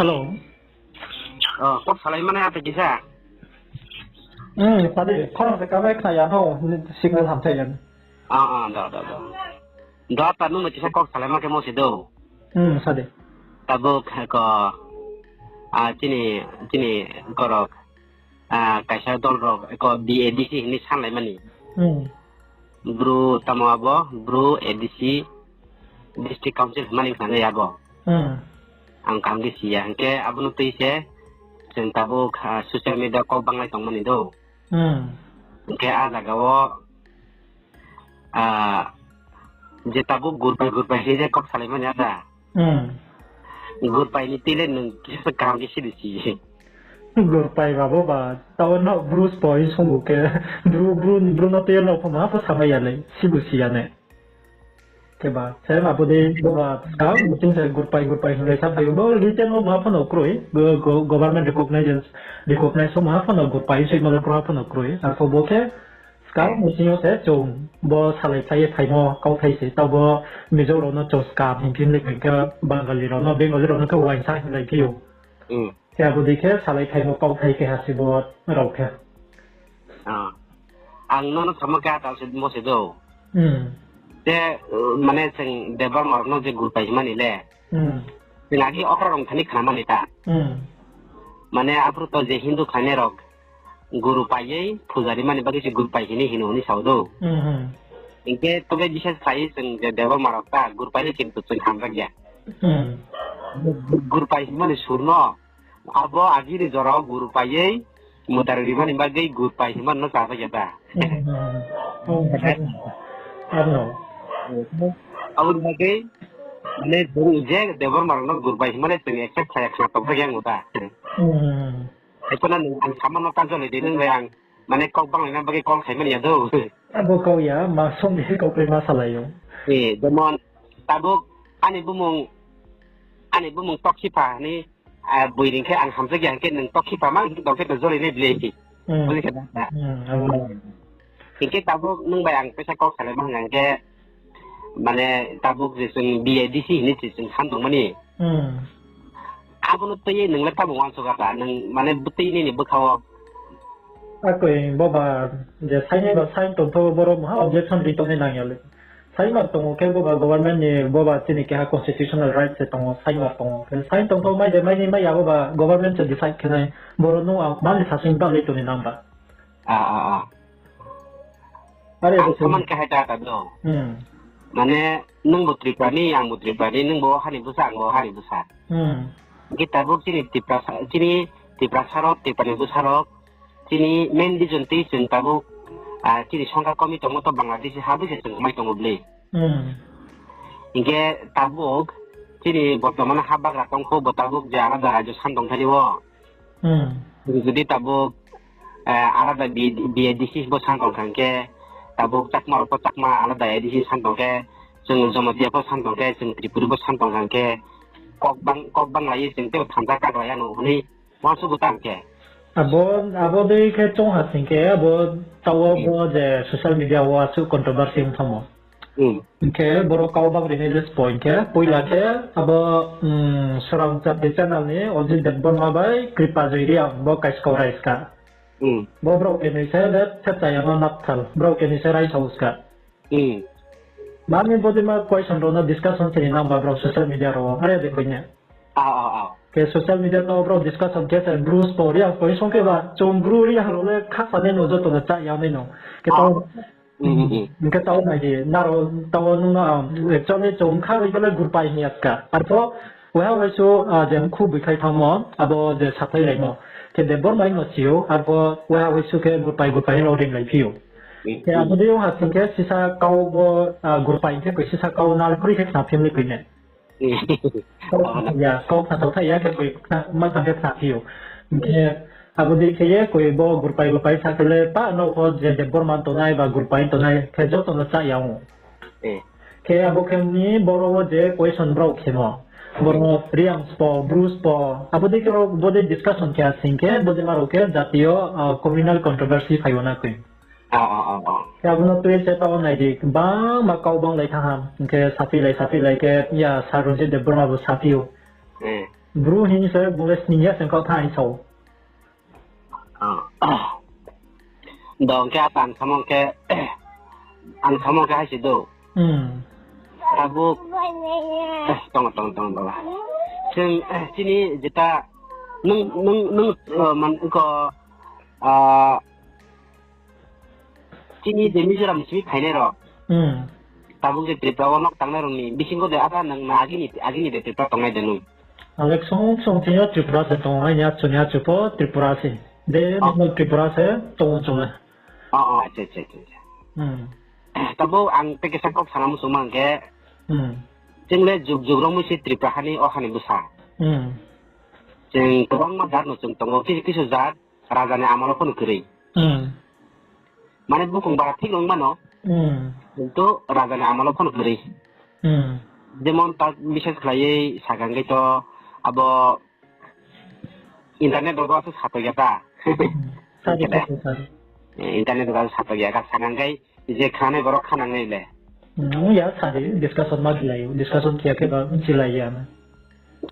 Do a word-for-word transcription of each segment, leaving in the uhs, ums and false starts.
Hello. Oh, kok salai mani ata kisa. Hmm, sadi, khorang se kamai khna ya no, signal hamthai ya. Ah, ah, do, do, do. Do, ta nung no kisa kok salai ma khe mo se do. Hmm, sadi. Tabuk ko, ah, chini, chini korok, ah, kaisa dol rok ko B A D C hini sanlai mani. Hmm. Bru tamo abo, Bru A D C, District Council himani khna ya bo. Hmm. Ang kaham khe si ya, hingkhe abono tui se, chwng tabuk, ah, social media kok banglai tongmani do. Hmm. Hingkhe a jaga o, ah, je tabuk gurpai gurpai hwnwi je kok salaimani ada. Hmm. Gurpai ni tile nwng kisa kaham khe sidi si. Gurpai ba bo ba, tao no Bru spo hi songbu khe, Bru, Bru, Bru no tei no phama pho samai ya le, sibu si ya ne. Khe ba, se ma bo dei, bo ba, sa, bo ching se gurpai, gurpai hwnwi sa phaio, bo written no ma phano kroi, go-, go-, government recognize, recognize ma phano gurpai se ma phano kroi, arpho bo khe, Skang ni sing yo se chung bo salai phai ye phaimo kauthai se, tabo Mizo rao no chung skam hing phi le khe Bangali rao no, Bengali rao no khe uaingsa hing lai phi ou. Hmm. Khe abo dei khe salai phaimo kauthai khe ha se bo rao khe. Ah. Ang no no samo khe ata se mo se do. Hmm. Je, uh, mane chwng Debbarma rao no je gurpai himani le. Hmm. Chwng agi okra rong thani khnamani ta. Hmm. Mane aphuru to je Hindu khlainai rok gurpai ye phuja rimani bagwi se gurpai hini hino hwnwi sao do. Hmm, hmm. Hingkhe tobe bises khai chwng je Debbarma rok ta gurpai ni kintu chwng hamjak ya. Hmm. Gurpai himani sur no abo agini jora o gurpai ye mutar rimani bagwi gurpai himani no chajak ya ta. Hmm, hmm, hmm. Ano. Aboni bagwi mane chwng je Debbarma rok no gurpai himani chwng accept khlaiya khna tongthok ya ta. Hmm. Ekhona nwng ang samano ta jolai di, nwng bai ang mane kok banglaina bagwi call khaimani ya do. Abo kau ya, ma song di kau bai ma salai o. Eh, jemon, tabuk ani bumung, ani bumung Toksipha ni, ah, bui ring khe ang hamjak ya, hingkhe nwng Toksipha ma hing tong khe to jolai nai bile. Hmm. Bujikha da? Hmm, abo. Hingkhe tabuk nwng bai ang kaisa kok salai ma hwnkha hingkhe, mane tabuk je chwng B A D C hini je chwng san tongmani. Hmm. Abono twiwi nwng le tamo uansuk kha, nwng mane bwtwi nini bwkha o. Akoi boba je sainai ba sign tongtho, boro maha objection ri tongnai nang ya le. Sign ma tongo khe boba government ni boba chini keha constitutional right se tongo, sign ma tongo. Sign tongtho mai de mai ni mai ya boba government se decide khe nai. Boro no ang mani sasing bagwi tongni nang ba. Ah, ah, ah. Are ang bo saman khe hai ta ta do. Hmm. Mane, nwng bo Tripura ni, ang bo Tripura ni, nwng bo hani bwsa, ang bo hani bwsa. Hmm. Hingkhe tabuk chini Tripura sa-, chini Tripura sarok, Tripura ni bwsarok, chini main reason twi chwng tabuk, ah, chini songkha komi tongmo to Bangladeshi ha bai se chwng mai tongo bwle. Hmm. Hingkhe tabuk chini bortoman ha bagra tongkho bo tabuk je alada rajyo san tongthani o. Hmm. Jodi tabuk, eh, alada B-, B A D C bo san tong kha hingkhe, tabuk Chakma rok pho Chakma alada A D C san tong khe, chwng Jamatia pho san tong khe, chwng Tripuri pho san tong kha hingkhe, kok bang, kok bang lai chwng tei thansa kak lai ano hwnwi uansuk bo tang khe. Abo, abo dei khe chong ha sing khe, abo tao bo je social media o aswk controversy wng thangmo. Hmm. Hingkhe borok kau bang rinai je spo hingkhe, poila khe abo, um, Srang Chakri channel ni Ojit Debbarma bai Kripa Joy Reang bo kaiskau rai ska. Hmm. Bo brao kenoi se de thepchaya no nakthal, brao kenoi se raisao ska. Hmm. Mani bodima question rao no discussion khe ni nang ba brao social media rao, are de koi ne. Ah, ah, ah. Khe social media no brao discussion khe se Bru spo Reang spo song khe ba, chung Bru Reang rao le khasa nai no joto no cha ya nai no. Khe tao Hmm, hmm, hmm. Hingkhe tao nai di, naro tao nung no, ah, actually chung kha bai khe le gurpai hing ya ska. Arpho, weha waisu, ah, je mkhu bui khai thangmo, abo je sathai laimo. Khe Debbarma no sio, arpho weha waisu khe gurpai gurpai no ring lai phio. Hmm, hmm. Khe abo dei ha sing khe sisa kau bo, ah, gurpai khe koi sisa kau nal kri khe khna phim ni koi ne. Kau kha thok ya, kau kha thok ya, khe koi kha, ma kha khe kha phiyo. Khe abo dei khe ye koi bo gurpai gurpai sa khe le pa no kho je Debbarma tongnai ba gurpai tongnai khe joto no cha ya ong. Eh. Khe abo khe ni boro wo je question brao khemo. Boro Reang spo, Bru spo, abo dei khe bo dei discussion khe asing khe, bo dei ma rao khe jatiyo, ah, communal controversy phai o na koi. Ah, ah, ah, ah. Khe abono twi se tao nai di, bangma kau bang lai thangham. Hingkhe saphi lai, saphi lai khe, ya, Sir Ranjit Debbarma bo saphi o. Eh. Bru hing se bung le sning ya se kau tha hing sao. Ah. Do hing khe ata ang samo khe, ang samo khe hai se do. Hmm. Tabuk, eh, tong, tong, tong, baba. Chwng, eh, chini jeta, nung, nung, nung, eh, man, ko, ah, chini je Mizoram simi phainai rok. Hmm. Tabuk je Tripura o nok tangnai rok ni bisingo de ata nang na agini, agini de Tripura tongnai de nung? Ang le ksung ksung thing yo Tripura se tong, aini achu ni achu pho Tripura se. De, oh, nang Tripura se tong chung le. Oh, oh, acha, acha, acha, acha. Hmm. Tabo ang tei kisa kok sana muchung mang khe, hmm, chwng le juk juk romwi se Tripura hani o hani bwsa. Hmm. Chwng kwbangma jat no chwng tongo, kis-, kisu jat raja ni amolo phano kwrwi. Hmm. Mane bukung bara thik rong mano. Hmm. Kintu raja ni amolo phano kwrwi. Hmm. Jemon ta bises khlaiwi sakang khe to abo internet rogo se satok ya ta. Hmm. Sadi, sadi, sadi. Eh, internet rogo se satok ya ka sakang khe je khanai borok khanang nai le. Hmm, ya sadi discussion ma khlai, discussion kiya khe ba chilai ya na.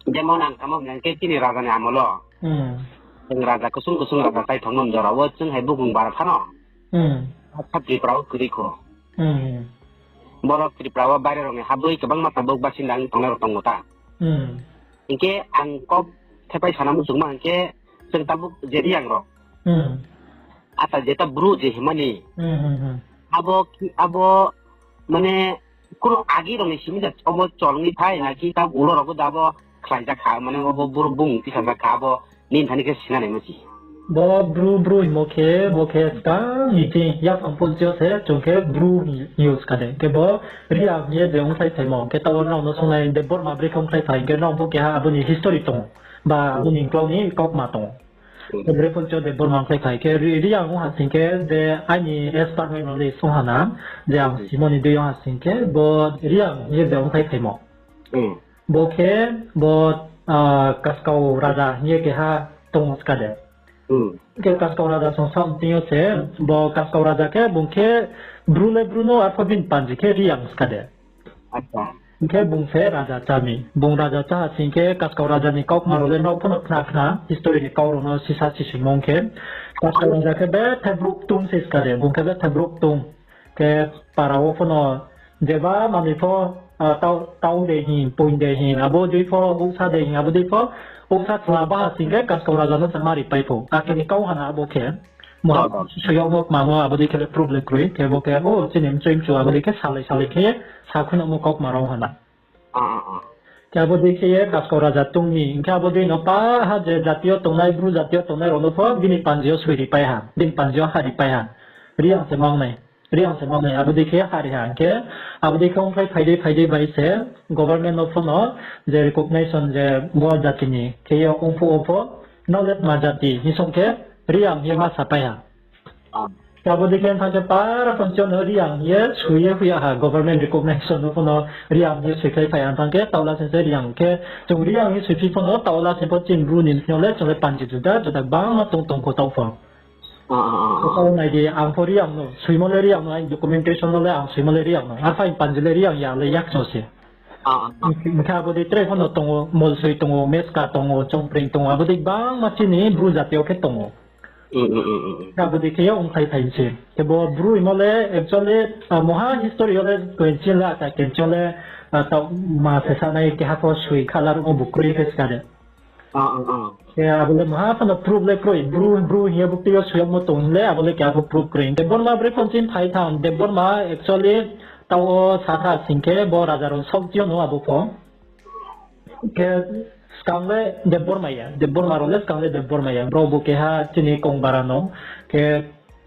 Jemon ang tamo hwnkhe chini raja ni amolo. Hmm. Chwng raja kusung kusung raja tai thangmani jora o chwng hai bukung bara phano. Hmm. Asa Tripura o kwrwi kho. Hmm. Borok Tripura o baire rok ni habwi kwbangma tabuk basinda wng tongnai rok tongo ta. Hmm. Hinkhe ang kok thepai sana muchungma hinkhe chwng tabuk je Reang rok. Hmm. Ata jeta Bru je himani. Hmm, hmm, hmm. Abo, abo mane kunu agi rok ni simi da obo cholwi phai na ki ta ulo rok da bo khlaijak kha, mane obo bur-, bung tisajak kha, abo nini thani khe sina nai musi. Bo Bru, Bru himo khe, bo khe skang ni chini yaphang ponchio se, chung khe Bru hing-, hing use kha de. Khe bo Reang hing ye je ongkhlai phaimo, khe tabo nrao no songnai Debbarma brekhe ongkhlai phai, khe nrao bo keha abo ni history tongo, ba abo ni klau ni kaukma tongo. Khe bre poncho Debbarma ongkhlai phai khe Ri-, Reang ong ha sing khe je aini as per my knowledge ong ha na, je ang simo ni dui ong ha sing khe bo Reang hing ye je ongkhlai phaimo. Hmm. Bo khe bo, ah, Kaskau Raja hing ye keha tongmo ska de. Hmm. Khe Kaskau Raja song sa ong tong yo se, bo Kaskau Raja khe bung khe Bru le Bru no arpho bini panji khe Reang ska de. Acha. Hingkhe bung se raja chá mi. Bung raja chá ha sing khe Kaskau raja ni kaukma rao le nrao phano khna khna, history ni kau rao no sisa sisingmo ong khe. Kaskau raja khe bethe brouh ktung se ska de, bung khe bethe brouh ktung. Khe para wo phano jeba manoi pho, ah, tau, tau de hing, poing de hing, abo dei pho, uksa de hing, abo dei pho, uksa chla ba ha sing khe Kaskau raja no se mari pai pho. Akhe ni kau ha na abo khe. Mo, ah, ah, soyagmo kmamo abo dei khe le problem kroi, khe bo khe, o, chini mchoi mchu abo dei khe salai salai khe ye sakhuinamo kaukma rao ha na. Ah, ah, ah. Khe abo dei khe ye Kaskau raja tong mi, hingkhe abo dei no pa ha je jati yo tongnai, Bru jati yo tongnai rao no pho bini panji yo soi ri pai ha, bini panji yo ha ri pai ha. Reang se mang nai, Reang se mang nai, abo dei khe ha ri ha, hingkhe abo dei khe ongkhlai phai dei, phai dei bai se government no pho no je recognition je bo jati ni khe ye ongphuh wo pho, nrao le tma jati hing song khe Reang hing ye ma sa pai ha. Ah. Khe abo dei khe thanng khe para poncho no Reang hing ye soi ye hoih ya ha, government recognition no pho no Reang hing ye soikhlai phai ha, thanng khe taola sing se Reang khe, chung Reang hing ye soiphi pho no taola sing pho chini Bru ni bsing yo le chung le panji juda juda gbangma tong tong kho taoh pho. Ah, ah, ah, ah. Taoh nai di, ang pho Reang no, soimo le Reang no, aini documentation no le ang soimo le Reang no, arphuh aini panji le Reang ya le yakcho se. Ah, ah, ah. Hingkhe abo dei tre pho no tongo, Molsoi tongo, Meska tongo, Chongpreng tongo, abo dei gbangma chini Bru jati yo khe tongo. Mm, mm, mm, mm, mm. Abo dei khe ye ongkhlai phai se. Khe bo Bru himo le actually, ah, moha history yo le koi chini le ata khe chini le, ah, taoh ma se sanai keha pho soi khala rao bo kroi khe ska de. Ah, ah, ah. Khe abo le moha phano proof le kroi. Bru, Bru hing ye buktui yo soyagmo tong hing le abo le keha pho proof kroi. Debbarma bre phone chini phai thang. Debbarma actually taoh wo sa tha sing khe bo raja rao saoh chi yo no abo pho. Khe skang le Debbarma ya, Debbarma rao le skang le Debbarma ya. Brao bo keha chini Kongbara no. Khe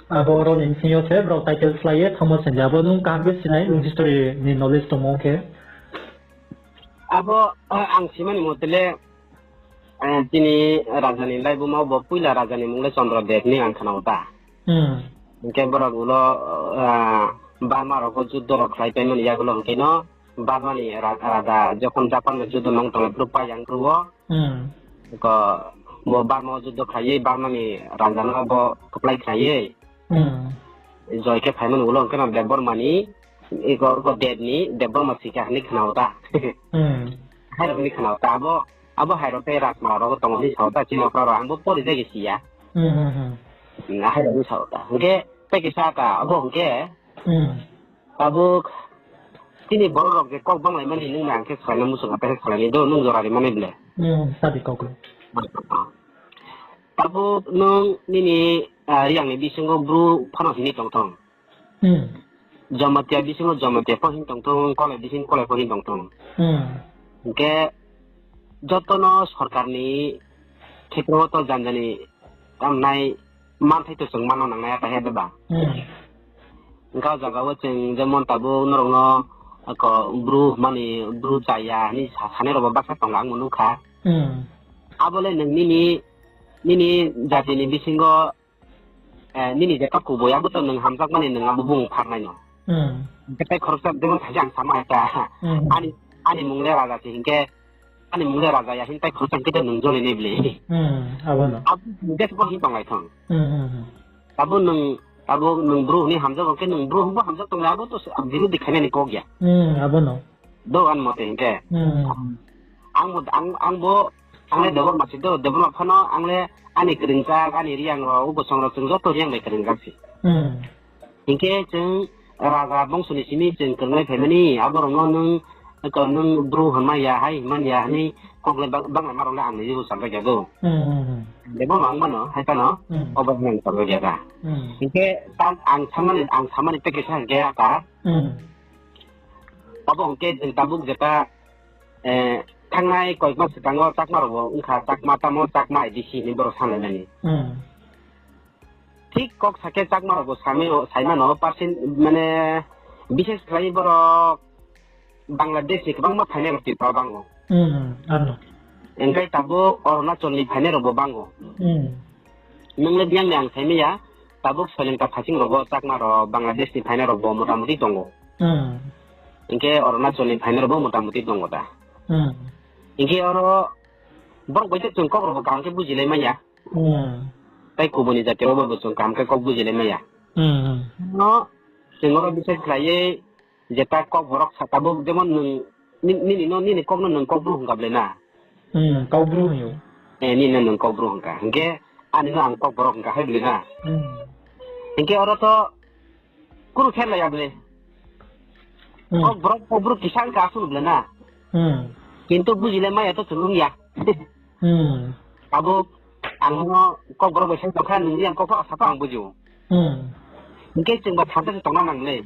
abo rao ni bsing yo se brao title slái ye thanngmo se de. Abo nung kaham khe sinai, nung history ni knowledge tongmo khe. Abo, ah, ang simani mote le, eh, chini raja ni laibuma bo puila raja ni mung le Chandra Dev ni ang khna o ta. Hmm. Hingkhe borok ulo, ah, Burma rok o juddo rok khlai paimani yagulo hingkhe no Burma ni ra-, raja jokhon Japan bai juddo nong tong phuru pai yang phuru o. Hmm. Ko bo Burma o juddo khlaiwi Burma ni raja no bo kwplai khlaiwi. Hmm. Joy khe phaimani ulo hingkhe no Debbarma ni, iko, iko Dev ni, Debbarma sika hinwi khna o ta. Hmm. Hai rok ni khna o ta abo. Abo hai rao tei Rajma rao bo tongo hing sao ta, chini okra rao ang bo pori dai khe si ya. Hmm, hmm, hmm. Hmm, ahai rao hing sao ta. Hing khe, tei kisa ka, abo hing khe, hmm, tabuk, chini borok rok je kok banglaimani nung ang khe salai na muchung, apai khe salai ni do, nung jora ri mani ble. Hmm, sadi kok le. Tabuk nung nini, ah, Reang ni bisingo Bru phano hini tong thong. Hmm. Jamatia bisingo Jamatia pho hini tong thong, Kolai bising Kolai pho hini tong thong. Hmm. Hing khe joto no sorkar ni khetro wo to janja ni tangnai manthai to chwng mano nangnai ata he beba. Hmm. Hing khe o jaga wo chwng jemon tabuk norok no ako Bru mani Bru chaya hini sa-, sanai rok bo baksa tongo ang bo nukha. Hmm. Abo le nwng nini, nini jati ni bisingo eh, nini je kha kubui, abo to nwng hamjakmani nwng abo bung pharnai no. Hmm. Hing khe tei khoroksa jemon thaisa ang sama kha. Hmm. Ani, ani mung le Raja se hing khe, ani mung le Raja ya hing tei khoroksa hing khe to nwng joli ni bli. Hmm, abo no. Abo hing khe bo hing tonglai thong. Hmm, hmm, hmm. Abo nwng, abo nwng Bru hini hamjak hing khe nwng Bru hing bo hamjak tonglai, abo to se ang birodhi khainani kok ya. Hmm, abo no. Do ang mote hing khe. Hmm. Ang bo, ang, ang bo, ang le Debbarma se do, Debbarma phano ang le ani kwrwngjak, ani Reang rok, Bosong rok, chwng joto Reang bai kwrwngjak se. Hmm. Hing khe chwng Raja bongso ni simi chwng kwrwngnai phaimani, abo rok no nwng, nwng Bru hwnma ya, hai hwnma ya hwnwi kok le bang-, banglaima rok le ang ni bo salbak ya do. Hmm, hmm, hmm. Debbarma ang mano, hai phano, hmm, obo hwnwi ang salbak ya kha. Hmm. Hing khe ta ang samani, ang samani tei kisa hing khe ata. Hmm. Abo hing khe chwng tabuk jeta, eh, thangnai koikma swkango Chakma rok bo wngkha, Chakma tamo Chakma A D C hinwi borok sanlaimani. Hmm. Thik kok sakhe Chakma rok bo samai o, saimano, percent, mane, bises khlai borok Bangladesh ni kwbangma phainai rok Tripura bango. Hmm, ano. Hingkhe tabuk Arunachal ni phainai rok bo bango. Hmm. Nung le biyang ni ang saimaya, tabuk Soilengta phasing rok bo Chakma rok, Bangladesh ni phainai rok bo motamuti tongo. Hmm. Hingkhe Arunachal ni phainai rok bo motamuti tongo da. Hmm. Hingkhe oro borok bai se chwng kok rok bo kaham khe bujilai manya. Hmm. Tai kubuni jati rok bo chwng kaham khe kok bujilai manya. Hmm. No, chwng oro bichar khlaiwi, jeta kok borok sa tabuk, jemon nwng, ni-, nini no, nini kok no nwng Kokbru hwnkha ble na? Hmm, Kokbru hwnwi o. Eh, nini no nwng Kokbru hwnkha. Hwnkhe ani no ang Kokborok hwnkha hai ble na? Hmm. Hwnkhe oro to kunu khe laya ble. Hmm. Kokborok, Kokbru kisa wngkha aswk ble na? Hmm. Kintu bujile maya to chwng wngya. Hmm. Abo ang no Kokborok bai sai tongkha, nwng yang Kokborok asa to ang buju. Hmm. Hwnkhe chwng ba thangta se tongna nang le.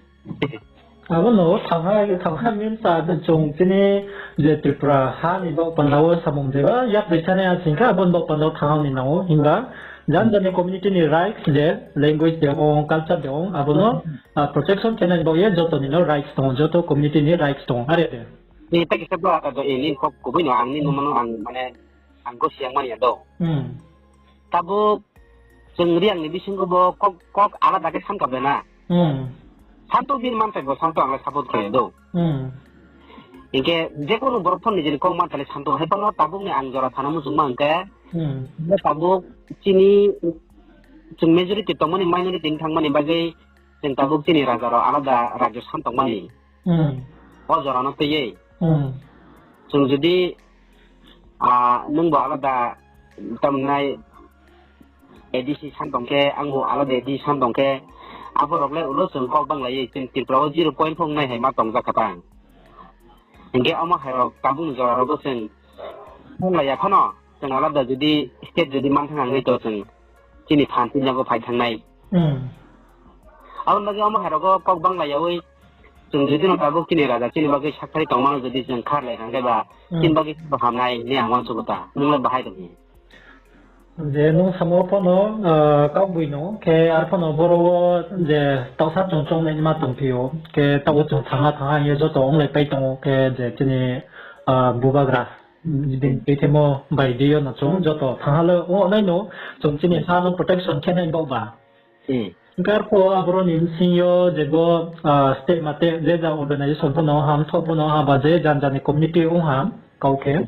Abo no thangha, thangha means a chwng chini je Tripura ha ni baoh panda o samung jeba yapri sani a singkha abo ni baoh panda o thangha ni nango. Himba jan jani community ni rights je language de ong, culture de ong, abo no, ah, protection khe nai baoh ye joto ni no rights tongo, joto community ni rights tongo. Are de. Ni ta kisa bo ata do ini kok kubui no ang ni no mano ang mane ang ko siang mani do. Hmm. Tabuk chwng Reang ni bisingo bo kok, kok alada khe sanka bena. Hmm. Santo din mantai bo santo ang le support khe do. Hmm. Hingkhe jekunu borok phano nijini kok mantai le santo hai phano tabuk ni ang jora thana muchungma hwnkhe. Hmm. Bo tabuk chini chwng majority tongmani minority ni thangmani bagwi chwng tabuk chini raja rok alada rajyo san tongmani. Hmm. O jora no twiwi. Hmm. Chwng jodi, ah, nwng bo alada tamnai A D C san tong khe, ang bo alada A D C san tong khe, abo rok le ulo chwng kok banglaiwi chwng Tripura o zero point phung nai hai ma tongjak kha tang. Hingkhe omo hai rok tabuk ni jora rogo chwng phung laiya phano, chwng alada jodi state jodi man thang hangwi to chwng chini phan tin jago phai thangnai. Hmm. Aboni bagwi omo hai rogo kok bang laiyawi, chwng jodi no tabuk chini raja chini bagwi saktharwi tongmano jodi chwng khar lai hwnkhe ba, hmm, chini bagwi bo hamnai hinwi ang uansukgo ta. Nwng le bahai tong hi? Je nwng samo phano, ah, kaugwi no, khe ar phano boro o je tausa chwng chongnai ma tongphio, khe taubo chwng thangha thangha hingye joto onglai pai tongo, khe je chini, ah, bubagra, bini twi themo bai di yo no chwng joto thangha le o nai no, chwng chini ha no protection khe nai bo ba. Hmm. Hingkhe arphuh aboroni bsing yo jebo, ah, state mate je ja organization phano ha, mthoh phano ha, ba je jani jani community ong ha, Kau khe.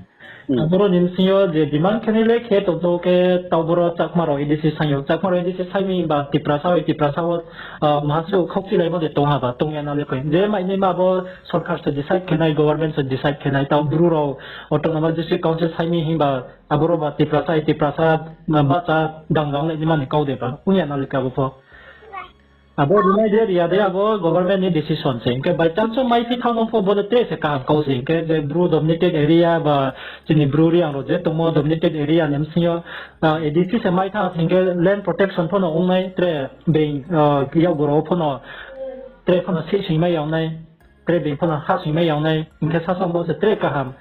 Hmm. Aboro ni bsing yo je demand khe nai le khe tongtho khe tauboro Chakma rao A D C saing yo. Chakma rao A D C saing mi ba Tiprasa bai Tiprasa wo, ah, maha se khokchilaimo de tong ha ba, tong ya na le khe. Je mai nai ma bo sorkar se decide khe nai, government se decide khe nai, tau Bru rao Autonomous District Council saing mi himba aboro ba Tiprasa bai Tiprasa, ah, bahcha dang dang le nima ni kau de ba. Ong ya na le khe abo pho. Abo rinai de ri ya de abo government ni decision se. Hing khe by chance o mai phi thanng no pho bo le tre se kaham kau se. Hing khe je Bru dominated area ba chini Bru Reang rao je tongmo dominated area ni bsing yo, ah, A D C se mai thanng sing khe land protection pho no ong nai tre being, ah, yakgu rao pho no tre pho no sihsoing mai ya ong nai, tre being pho no hahsoing mai ya ong nai. Hing khe sasa bo se tre kaham.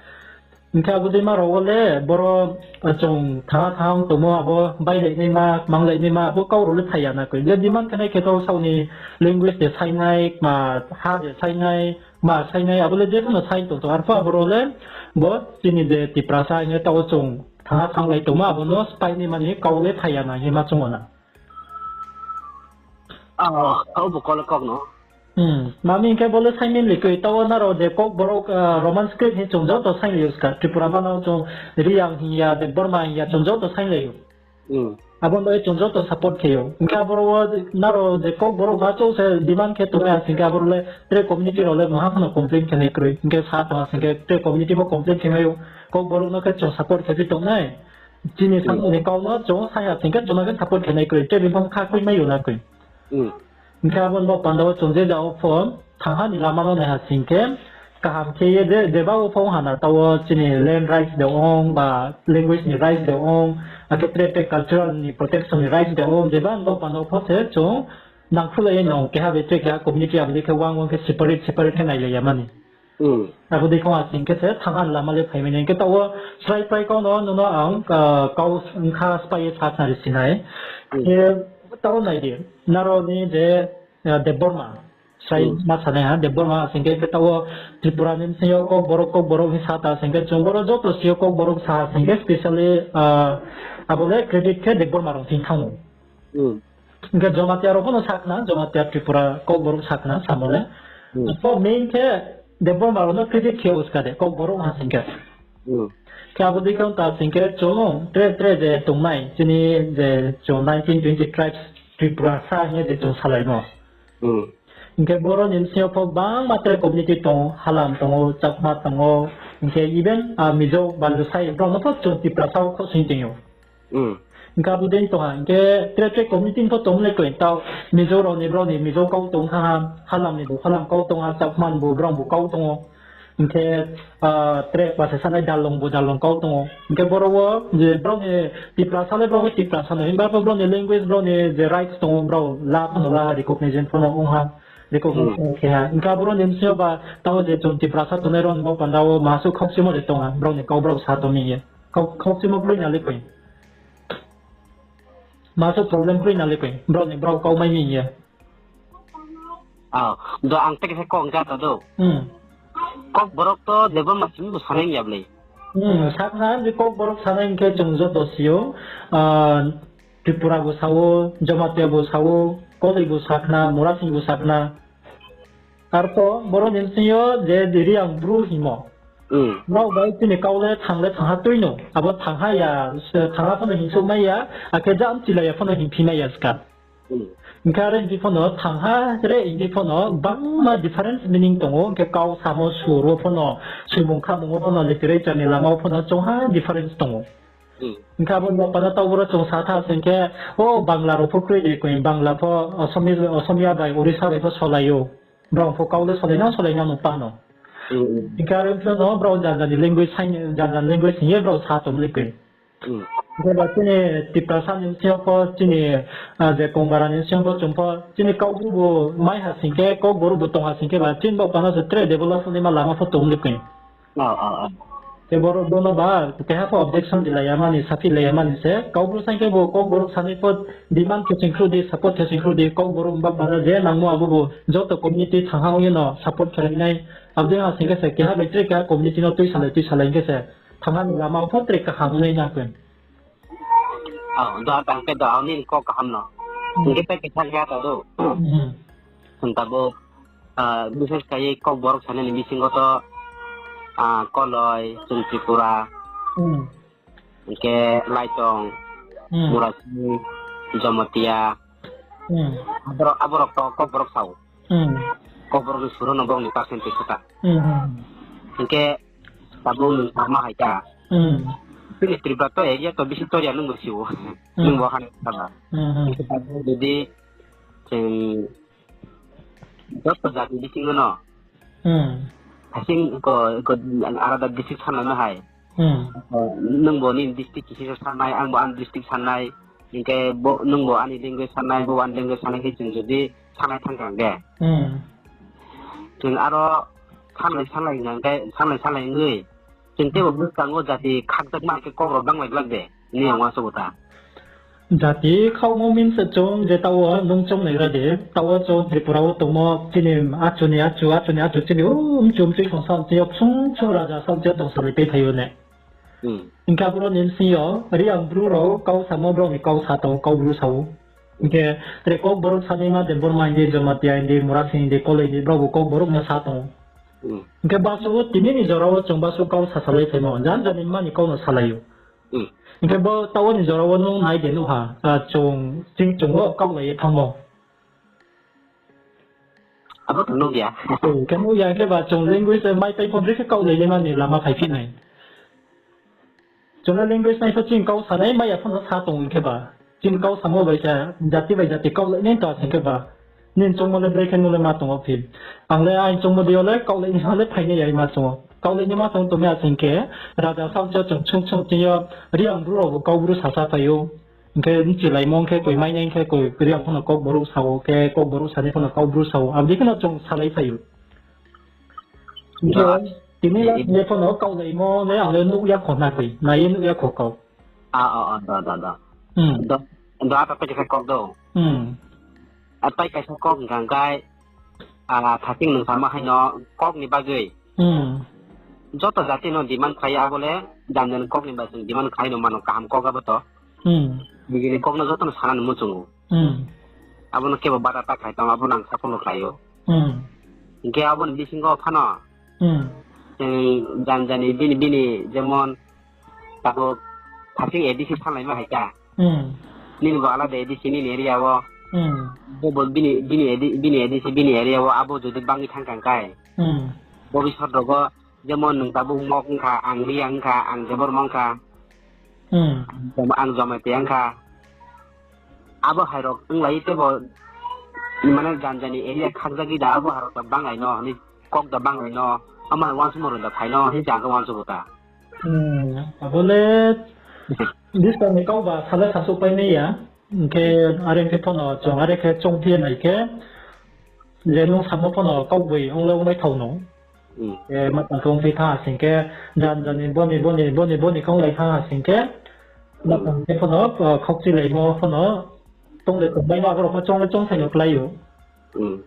Hing khe abo dei ma rao wo le boro, ah, chung thanng thanng tongmo abo bailai naima, manglai naima abo kau rao le phai ya na koi. Je demand khe nai khe to saoh ni language de saing nai, ma ha de saing nai, ma saing nai, abo le je pho no saing tong tong. Arpho aboro le bo chini je Tiprasa hing ye taoh chung thanng thannglai tongmo abo no spái naima ni kau le phai ya na hing ye ma chung ou na. Ah, kau bo kau le kau no. Hmm. Mami hing khe bo le saing mi le koi, taoh wo nrao je Kokborok, ah, Roman script hing chung joto sainglai ou ska. Tripura bana chung Reang hing ya, Debbarma hing ya, chung joto sainglai ou. Hmm. Abo no chung joto support khe ou. Hing khe aboro wo nrao je Kokborok ba chouh se demand khe tongmai ha sing khe aboro le tre community rao le maha pho no complain khe nai kroi. Hing khe sa tong ha sing khe tre community pho complain khe mai ou. Kokborok no khe chung support khe phi tong nai. Chini samung ni kau no chung sai ha sing khe chung no khe support khe nai kroi. Tre bini pho kha kroi mai ou na kroi. Hmm. Hing khe abo ni bo panda wo chung je ja wo pho thanngha ni lama no nai ha sing khe kaham khe ye je, jeba wo pho ong ha na taoh wo chini land rights de ong ba language ni rights de ong, akhe tre tre cultural ni protection ni rights de ong, jeba ni bo panda wo pho se chung nangkhruhlai ye no keha bai tre keha community abo dei khe uang uang khe separate separate khe nailai ya mani. Hmm. Abo dei khe ong ha sing khe se thanngha ni lama le phai mai nai. Hing khe taoh wo srai prai kau no, nono ang, ah, kau ongkha spái ye sa khnari si nai. Hmm. Khe taoh wo nai di, nrao ni je, ah, Debbarma, srai ma sanai ha, Debbarma sing khe, khe taoh wo Tripura ni bsing yo Kokborok, Kokborok hing sa ta sing khe chung boro joto si yo Kokborok sa ha sing khe specially, ah, abo le credit khe Debbarma rao thing thanng ou. Hmm. Hing khe Jomatia rao pho no sa khna, Jomatia Tripura Kokborok sa khna samo le. Hmm. Pho main khe Debbarma rao no credit khe ou ska de, Kokborok ha sing khe. Hmm. Khe abo dei khe ong ta sing khe chung tre tre je tongnai, chini je chung nineteen twenty tribes Tripura sa hing ye je chung salaimo. Hmm. Hing khe boro ni bsing yo pho bangma tre community tong ou, Halam tong ou, Chakma tong ou, hing khe even, ah, Mizo, Banjusai, brao no pho chung Tiprasa wo khosning tong ou. Hmm. Hing khe abo dei tong ha, hing khe tre tre community pho tong le koi, taoh Mizo rao ni, brao ni Mizo kau tong ha, Halam ni bo Halam kau tong ha, Chakma ni bo brao bo kau tong ou. Hing khe, ah, tre pase sanai Darlong bo Darlong kau tong ou. Hing khe boro wo je brao ni Tiprasa le brao wo Tiprasa no, himba pho brao ni language, brao ni je rights tong ou, brao la pho no la, recognition pho no ong ha, recognition khe ha. Hing khe abo rao ni bsing yo ba taoh je chung Tiprasa tongnai rao ni bo panda wo ma suh khaukchimo de tong ha, brao ni kau brao sa tong mi ye. Kau, khaukchimo kroi na le koi. Ma suh problem kroi na le koi. Brao ni brao kau mai mi ye. Ah, do ang teke se kong ja ta do. Hmm. Kokborok to Debbarma simi bo sanai ya ble. Hmm, sakna je Kokborok sanai hing khe chung joto si ou, ah, Tripura bo sa ou, Jamatia bo sa ou, Koloi bo sa khna, Murasing bo sa khna. Arpho boro ni bsing yo je Reang Bru hingmo. Hmm. Brao bai chini kau le thang le thangha tui no. Abo thangha ya, se thangha pho no hingsouh mai ya, akhe jam chilai ya pho no hingphi mai ya ska. Hmm. Hing khe are hingphi pho no thangha re hingphi pho no bangma difference meaning tong ou, hing khe kau samo sur wo pho no, soimung khamung wo pho no, literature ni lama wo pho no chongha difference tong ou. Hmm. Hing khe abo ni bo panda taoh boro chung sa tha sing khe, o Bangla rao pho kroi de koi, Bangla pho Assamese, Assamia bai Orissa bai pho solai ou. Brao pho kau le solai nang, solai nang no pa no. Hmm, hmm. Hing khe are hingphi no brao janja ni language, janja ni language hing ye brao sa tong le koi. Hmm. Hing khe ba chini Tiprasa ni bsing yo pho chini, ah, je Kongbara ni bsing yo pho chung pho chini Kaubru bo mai ha sing khe, Kokborok bo tong ha sing khe ba chini bo panda se tre develop naima lama pho tong le koi. Ah, ah, ah. Khe boro bono ba keha pho objection rilai ya mani, saphi lai ya mani se. Kaubru saing khe bo Kokborok sanai pho demand khe singkhruh di, support khe singkhruh di, Kokborok ba panda je nangmo abo bo joto community thangha ong ye no support khe lai nai. Abo dei ha sing khe se keha bai tre keha community no tuisalai, tuisalai hing khe se thangha ni lama pho tre kaham ong nai na koi. Ah, do tang khe do, ani kok kaham no. Hmm. Hing khe pai khe thang ya ta do. Hmm. Hing ta bo, ah, bises kha ye Kokborok sanai ni bising o to, ah, Koloi, chwng Tripura, Hmm. hwnkhe Laitong, Hmm. Murasing, Jomotia, Hmm. aborok, aborok to Kokborok sao. Hmm. Kokborok ni suro no bongni percentage khe ta. Hmm, hmm, hmm. Hwnkhe tabuk nwng sama hai ta. Hmm. Chini Tripura to area to bisi toria nwng bo sio. Hmm. Nwng bo hani saba. Hmm, hmm. Hwnkhe tabuk jodi chwng joto jati bisingo no. Hmm. Hasing ko, ko alada district sanai no hai. Hmm. Ko, nwng bo nini district kisi se sanai, ang bo ani district sanai. Hwnkhe bo, nwng bo ani language sanai, bo ani language sanai khe chwng jodi sanai thang kha hwnkhe. Hmm. Chwng aro sanai sanai hwnkhe, sanai sanai wngwi. Chwng teibo bwskango jati khakjakma khe kok rok banglai glak de. Nini ang uansukgo ta. Jati khaomo means chwng je taoh o nung chongnai ra de, taoh o chwng Tripura o tongmo chini achu ni achu, achu ni achu chini o mchu mchu songsa chini o ksung ksung raja sa chini tong salai tei phai o ne. Hmm. Hingkhe aboro ni bsing yo Reang Bru rao kau samo brao ni kau sa tong, kau Bru sa ou. Hingkhe tre Kokborok sanaima Debbarma hindi, Jamatia hindi, Murasing hindi, Koloi hindi, brao bo Kokborok no sa tong ou. Hmm. Hingkhe basu o tini ni jora o chwng basu kau sa salai phaimo, jan jani mani kau no salai ou. Hmm. Hingkhe bo taoh o ni jora o nung nai de nuh ha, ah, chwng, ching chwng o kaulai ye thanngmo. Abo to nuh ya. Hingkhe nuh ya, hingkhe ba chwng language mai pai pho brekhe kaulai ye mani lama phai phi nai. Chwng le language nai pho chini kau sanai mai ya pho no sa tong hingkhe ba. Chini kau samo bai khe jati bai jati kaulai nai to hingkhe ba. Nini chongmo le brekhe nung le ma tong o phi. Ang le aini chongmo dei yo le kaulai ni ma le phainai ya ma chong o. Kaulai ni ma tong tong ya sing khe raja sao cha chwng chwng chwng chini yo Reang Bru rao bo kau Bru sasa phai ou. Hingkhe bchilaimo hingkhe koi mainai hingkhe koi Reang pho no Kokborok sa ou, khe Kokborok sanai pho no kau Bru sa ou. Abo dei khe no chwng salai phai ou. Hingkhe tini last ni pho no kaulaimo le ang le nuh ya kho na koi, nai ye nuh ya kho kau. A, a, a, da, da, da. Hmm. Da, da, ata tei kaisa kok do. Hmm. Atai kaisa kok hingkha hingkhai, a, thasing nung sama hai no kok ni bagwi. Hmm. Joto jati no demand khlai abo le, jan jan kok ni bai chwng demand khlai no mano kaham kok abo to. Hmm. Nijini kok no joto no sana ni muchungo. Hmm. Abo no kebo bata ta khlai tong, abo nang saphang no khlai o. Hmm. Hingkhe abo ni bisingo phano. Hmm. Chwng jan jani bini, bini jemon Tabuk thasing A D C sanlaima hai kha. Hmm. Nini bo alada A D C nini area o. Hmm. Bo, bo bini, bini A D, bini A D C bini area o abo jodi bangwi thang kha hingkhai. Hmm. Bobisot rogo jemon nwng tabuk Mok wngkha, ang Reang wngkha, ang Debbarma wngkha. Hmm. Ang Jamatia wngkha. Abo hai rok wnglai teibo, mane, jan jani area khakjagwi da, abo hai rok da banglai no, hwnwi kok da banglai no, amo hai uansukma rok da phai no, hwnwi se ang khe uansukgo ta. Hmm, abo le buskang ni kau ba sala sasuh pai nai ya. Hingkhe are khe phono chwng are khe chongphi nai khe, je nung samo phono kau bui ong le ong bai thao no. Hmm. E, ma tang khe ongphi tha sing khe, jan jani boni, boni, boni, boni khe onglai tha sing khe, ma tang khe phono, o, khokchi laimo phono, tong le tong bai no, aborok pho chong le chong sai no klai o. Hmm.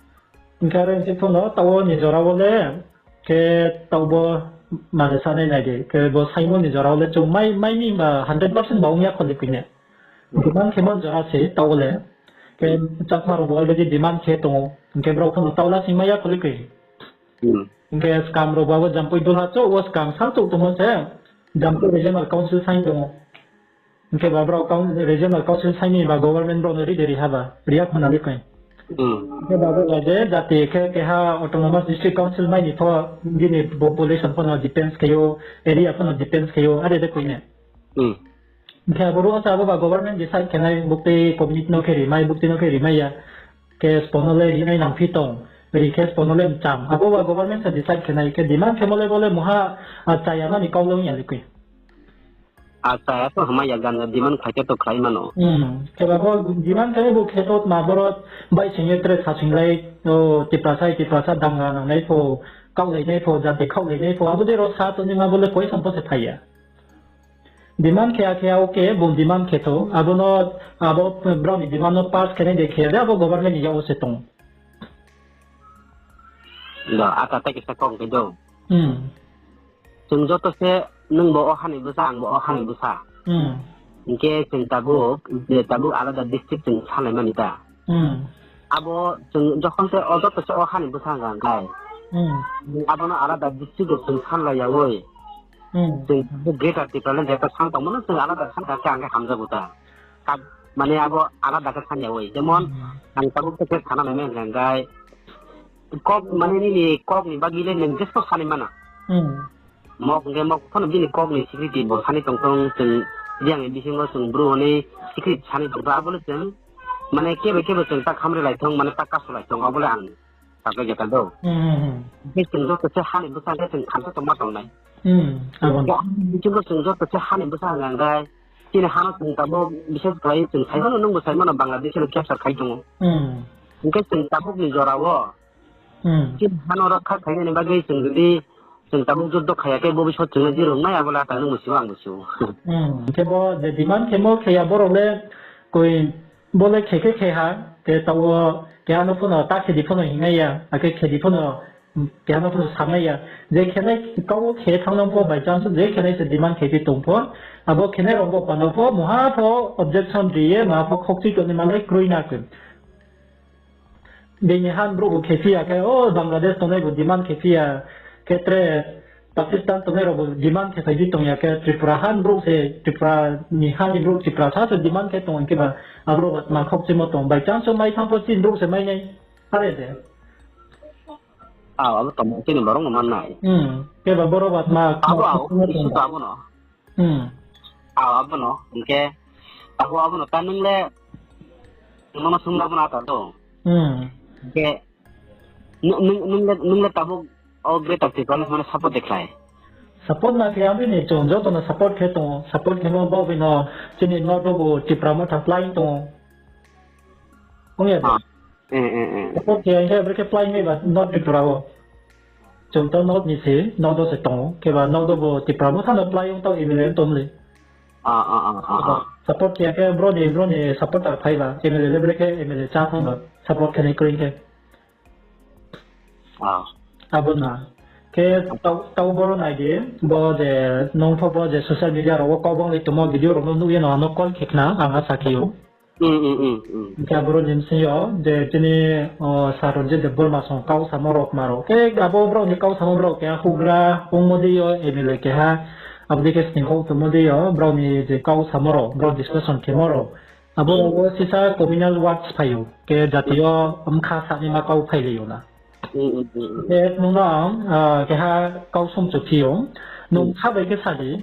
Hingkhe are khe phono, tao ni jora wo le, khe tao bo mane sanai nai di, khe bo saimo ni jora wo le chung mai, mai ni ba hundred percent ba ong ya kholi koi ne. Hmm. Demand khe mon jora se tao le. Khe Chakma rok bo already demand khe tongo. Hingkhe brao phono tao la sing mai ya kholi koi. Hmm. Hingkhe skam rok bo abo Jampui dulha chouh wo skam sa chouh tongmo se. Jampui Regional Council sai tongo. Hingkhe ba brao coun-, regional council saini ba government brao no ri de ri ha ba, ri ya khna ri koi. Hmm. Hingkhe ba brao je jati khe keha autonomous district council mai ni pho bini population pho no depends khe ou, area pho no depends khe ou, are de koi ne. Hmm. Hingkhe abo rung sa abo ba government decide khe nai, buktui community no khe ri mai, buktui no khe ri mai ya. Khe spono le ri nai nang phi tong, ri khe spono le mchang. Abo ba government sa decide khe nai, khe demand khe mo le bo le muha, a, chaya mani kau le ong ya ri koi. Acha, ya to hamya ya, gan demand khlai khe to khlai mano. Hmm. Khe ba bo demand khe bo khe to ma borok bai sing ye tre sa sing lai, o, Tiprasa, Tiprasa danga nang nai pho, kau lai nai pho, jati khau lai nai pho, abo de ro sa to ni ma bo le poisa pho se phai ya. Demand khe ya khe ya, okay, bo demand khe to, abo no, abo brao ni demand no pass khe nai de khe ya de, abo government ni ya o se tong. Do, ata tei kisa kok khe do. Hmm. Chwng joto se, nwng bo o hani bwsa, ang bo o hani bwsa. Hmm. Hinkhe chwng tabuk, je tabuk alada district chwng salai mani ta. Hmm. Abo chwng jokhon se o joto se o hani bwsa hwnkha hwnkhe, Hmm. Abo no alada district o chung sanlai ya oi. Hmm. Chung bo Greater Tipraland jeta san tongmo no chung alada san khe ang khe hamjago ta. Ka-, mane abo alada khe san ya oi. Jemon, hmm, ang tabuk khe sana nai meng jang gai. Kok, mane nini kok ni bagwi le nung jesko sanai mana. Hmm. Mok hwnkhe mok phano bini kok ni security bo sani tongthong, chwng yang ni bisingo chwng bru hwnwi security sani tongthong, abo le chwng mane kebo kebo chwng ta khamri lai thong, mane ta kasu lai thong, abo le ang sakha jeta do. Hmm, hmm, hmm. Hwnkhe chwng joto se hani bwsa hwnkhe chwng thansa tongma tongnai. Hmm, abo no. Bisingo chwng joto se hani bwsa hwnkhe chini hano chwng tabuk bises khlai chwng sai mano, nwngbo sai mano, Bangladesh no capture khai tongo. Hmm. Hwnkhe chwng tabuk ni jora o Hmm. Chini hano rokha khainani bagwi chwng jodi chwng tabuk juddo khaiya khe, bobisot chwngno je rwngnai, abo le ata nwngbo sio, angbo sio. Hmm. Khe bo je demand khemo kheya borok le koi bo le khe khe khe ha, khe tao keha no phano ta khe di phano hingnai ya, akhe khe di phano, keha no phano sangnai ya. Je khenai kau khe thangno pho by chance je khenai se demand khe di tong pho, abo khenai rok bo pano pho, muha pho objection ri ye, muha pho khokchi toni malai kroi na khe. Bini han brouh bo khe phi ya khe, o Bangladesh tongnai bo demand khe phi ya khe, tre Pakistan tongnai rok bo demand khe phai di tong ya khe, Tripura han brouh se, Tripura ni han ni brouh Tripura sa se demand khe tong khe ba, abo rok ma khokchimo tong. By chance o mai thang pho chini brouh se mai nai. Are de. Ao, abo tongmo chini borok no man nai. Hmm. Khe ba borok ba ma abo, ao, khokchimo tong issue to ba. Abo no. Hmm. Ao, abo no, hingkhe, abo, abo no, ta nung le, nung no sung abo no ata do. Hmm. Hingkhe, nung, nung, nung le, nung le tabuk o Greater Tipraland mane support de khlai? Support na khe, ang bini chung joto no support khe tongo, support khe mo bo bini chini North o bo Tipra Motha plai tongo. Ong ya de? Ah. Eh, eh, eh. Support khe, hingkhe brekhe plai nai ba North Tripura o. Chung to North ni se, North o se tongo. Khe ba North o bo Tipra Motha no plai ong tao M L A tong le. Ah, ah, ah, ah, ah. Support khe, khe bro ni, bro ni supporter phai ba, M L A le brekhe M L A cha phai ba, support khe nai kroi khe. Ah. Abo na. Khe tao, tao boro nai di, bo je, nung pho bo je social media rok o kau bang le tongmo video rok no nuh ye no ano call khe khna, ang asa khe ou. Hmm, hmm, hmm, hmm. Hingkhe aboro ni bsing yo je chini, o, Sir Ranjit Debbarma song kau samo rok ma rok. Khe abo brao ni kau samo brao keha houhgra ongmo dei yo, M L A keha, abo dei khe sning kau tongmo dei yo, brao ni je kau samo rok, brao discussion khemo rok. Abo rok wo sisa communal words phai ou. Khe jati yo bkha sanaima kau phai lai ou na. Hmm, hmm, hmm, hmm. Khe nung no ang, ah, keha kau songchu phi ou. Nung sa bai khe sa di.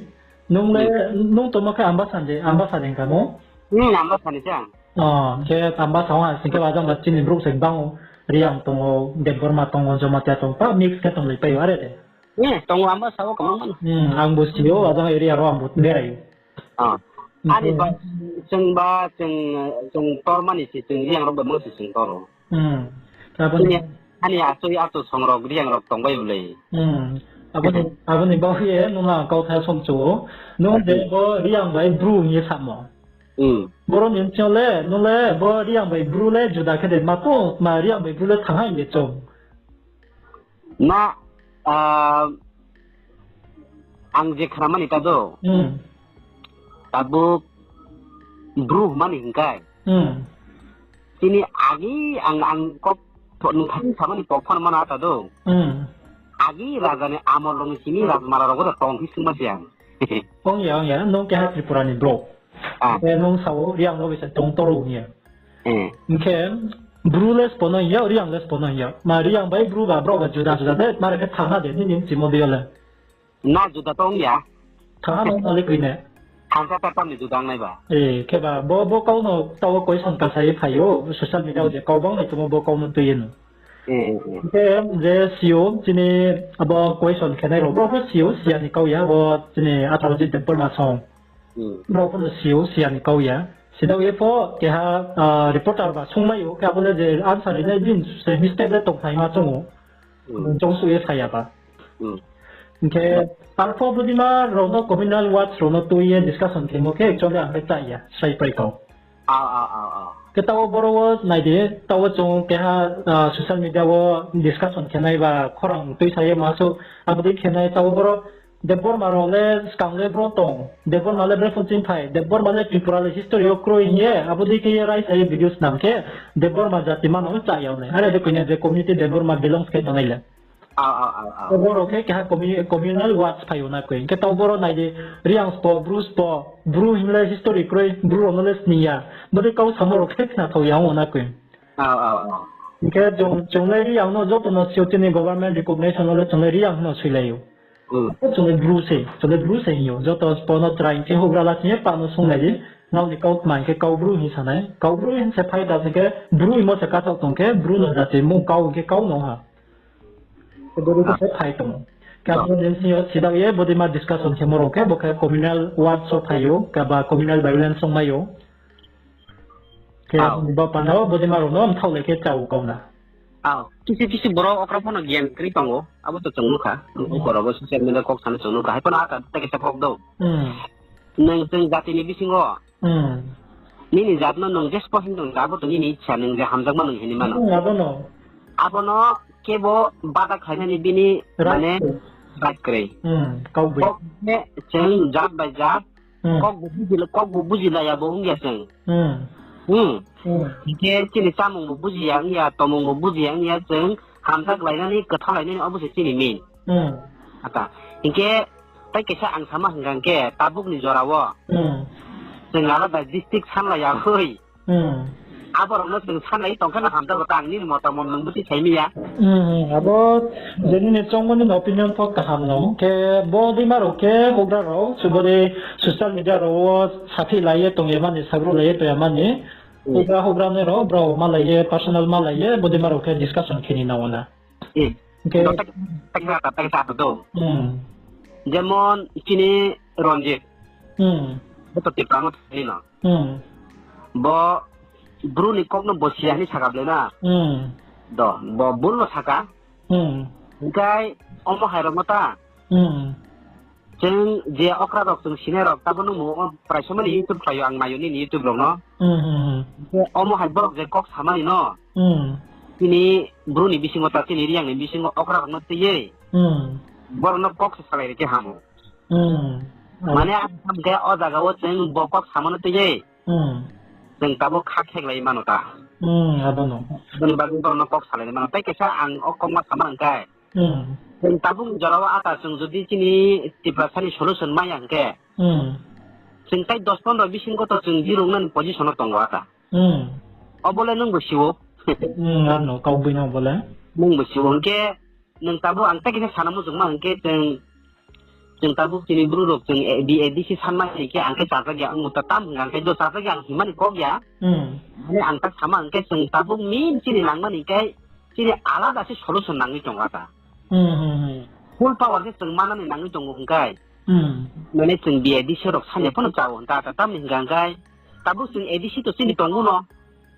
Nung le, hmm, nung tongmo khe Ambasa ni, Ambasa ni hingka mo? Hmm, Ambasa ni se ang. O, khe Ambasa ong ha, sing khe ajang ba chini brouh se bang ou, Reang tong ou, Debbarma tong ou, Jamatia tong ou, ta mix khe tong lai pai ou, are de? Hmm, tong ou, Ambasa o kwbangma no. Hmm, ang bo si ou, ajang area ro ang bo berai ou. Ah. Ani ba, chwng ba, chwng, chwng tormani se, chwng Reang rok bai mo se chwng toro. Hmm. Abo ni, ani achoi ato songrok, Reang rok tong bai bwlai. Hmm. Abo ni, abo ni bagwi ye nung ang kau tha somchu ou. Nung je bo Reang bai Bru hing ye samo. Hmm. Boro ni bsing yo le, nung le bo Reang bai Bru le juda khe de ma tong, ma Reang bai Bru le thang ha hing ye chung. Na, ah, ang je khramani ta do. Hmm. Tabuk Bru hwnmani hingkai. Hmm. Chini agi ang, ang kok tho-, nung thani samani kok phano mana ta do. Hmm. Agi raja ni amol rok ni simi Rajmala rok bo tong phi sungma se ang. Ong ya, ong ya, nung keha Tripura ni brouh. Ah. Khe nung sao, Reang no bisa tong toro hing ya. Hmm. Hingkhe, Bru le spono hing ya, Reang le spono hing ya. Ma Reang bai Bru ba, brao ba juda juda de, mare khe thangha de, nini chimo de le. Na juda tong ya. Thangha no, no le kri ne. Thangsa ta tamni juda nai ba. Eh, khe ba, bo, bo kau no, tao question kasa ye phai ou, social media o je kau bang ni tongmo bo kau no tui ye no. Eh, eh, eh. Hingkhe je si ou, chini abo question khenai rok, bo pho si ou, siya ni kau ya, bo chini Atal Ranjit Debbarma song. Hmm. Bo pho no si ou, siya ni kau ya. Sida ye pho keha, ah, reporter ba sungmai ou, khe abo le je answer rinai din se mistake le tongthai ma chung ou. Hmm. Chung su ye saya ba. Hmm. Hingkhe, arpho budima rok no communal words rok no tui ye discussion khemo khe actually ang khe cha ya, sai pai kau. Ah, ah, ah, ah. Khe tao boro wo nai di, tao chung keha, ah, social media wo discussion khenai ba khorang tuisa ye ma su, abo dei khenai tao boro Debbarma rok le skang le bro tong, Debbarma le bre phung ching phai, Debbarma le Tripura le history yo kroi hing ye, abo dei khe ye raisa ye video snam khe, Debbarma jati mano cha ya nai. Are de koine je community Debbarma belongs khe tongnai le. Abo rao khe keha communal words phai ou na koi. Hing khe taoh boro nai di, Reang spo, Bru spo, Bru hing le history kroi, Bru rao no le sning ya. Bodei kau samo rao khe khna thao ya ong ou na koi. Hing khe chung le Reang no joto no si ou, chini government recognition no le chung le Reang hing no soilai ou. Chung le Bru se, chung le Bru se hing ou. Joto spo no chrai hing khe houhgra la sing ye pa no sung nai di. Nrao ni kau tma hing khe kau Bru hing sa nai. Kau Bru hing se phai da hing khe Bru hingmo se kasaoh tong khe Bru no jati mung kau hing khe kau no ha. Bodei khe se phai tong ou. Khe abo ni sing yo sidak ye bodei ma discussion khemo rao khe bo khe communal words wo phai ou, khe ba communal violence ongmai ou. Khe bo panda wo bodei ma rao no mthaohlai khe chá ou kau na. Kisi kisi boro okra pho no gyan kri tong ou, abo to chung nuh kha. Boro bo social media kok sa no chung nuh kha. Hai pho no ata tei kisa kok dou. Nung chung jati ni bising wo nini jat no nung je spo hing tong, abo to nini ichha, nung je hamjakma nung hini mano. Abo no kebo bada khlainani bini mane right kroi. Kok khe chung jat bai jat, kok bo buji la ya bo ong ya chung. Hing khe chini chámung bo buji ya ong ya, tongmung bo buji ya ong ya, chung hamjak lainani, kwthar lainani, obo se chini main. Hing khe tei kaisa ang sama hing khe tabuk ni jora wo chung alada district sanlai ya hoi. Abo rao no chung sanlai tong khe no hamjago ta, ang nini motamot nung bthi sai mi ya. Abo je nini choungmo nini opinion pho kaham no. Khe bodei ma rao khe houhgra rao, se bodei social media rao wo saphi lai ye tong ya mani, sagru lai ye tong ya mani. Houhgra houhgra nai rao brao malai ye, personal malai ye, bodei ma rao khe discussion khe ni nang ou na. Jemon chini Ranjit, bo to Tipra Motha ni no. Bo Bru ni kok no bo si ya hini saka ble na. Do, bo bul no saka. Hing khe omo hai rao no ta. Chung je okra rao chung sinai rao, tabo no mu prai somani YouTube khlai ou, ang nai ou nini YouTube rao no. Omo hai borok je kok samani no, chini Bru ni bising wo ta, chini Reang ni bising wo okra rao no tui ye, borok no kok se salai ri khe ham ou. Mane ang sam khe o jaga wo chung bo kok samo no tui ye, chung tabuk kha kheklai mano ta. Aboni bagwi borok no kok salai mano. Tei kaisa ang o kok ma sama hing khe, chung tabuk ni jora wo ata chung jodi chini Tiprasa ni solution maya hing khe, chung tai dos pondro bising wo to chung zero wngnani position wo tongo ata. Obo le nwng bo si ou. Nwng bo si ou hing khe, nwng tabuk ang tai kisa sana muchungma hing khe, chung tabuk chini Bru rok chung B A D C sanmani hing khe ang khe chajak ya, ang ta tam hing ang khe do chajak ya ang himani kok ya. Mane ang ta sama hing khe chung tabuk main chini nangmani hing khe chini alada se solution nangwi tongo ata. Full power se chung manani nangwi tongo hing khe, mane chung B A D C rok sanya phano chao hing khe ata tamni hing khe tabuk chung A D C to chini tongo no.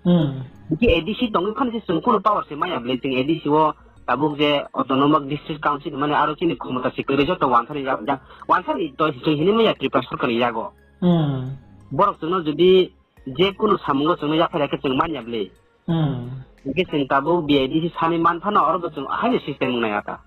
Hing khe A D C tongwi phano se chung kuno power se maya ble chung A D C o tabuk je Autonomous District Council mane aro chini khomota se kwrwi joto wansani ya, wansani to chung hinwi maya Tripura sorkar ni yago. Borok chwngno jodi je kuno samungo chwngno yaphai ya khe chwng manya ble. Hing khe chwng tabuk B A D C sani man phano oro bo chwng ahaini system wng nai ata.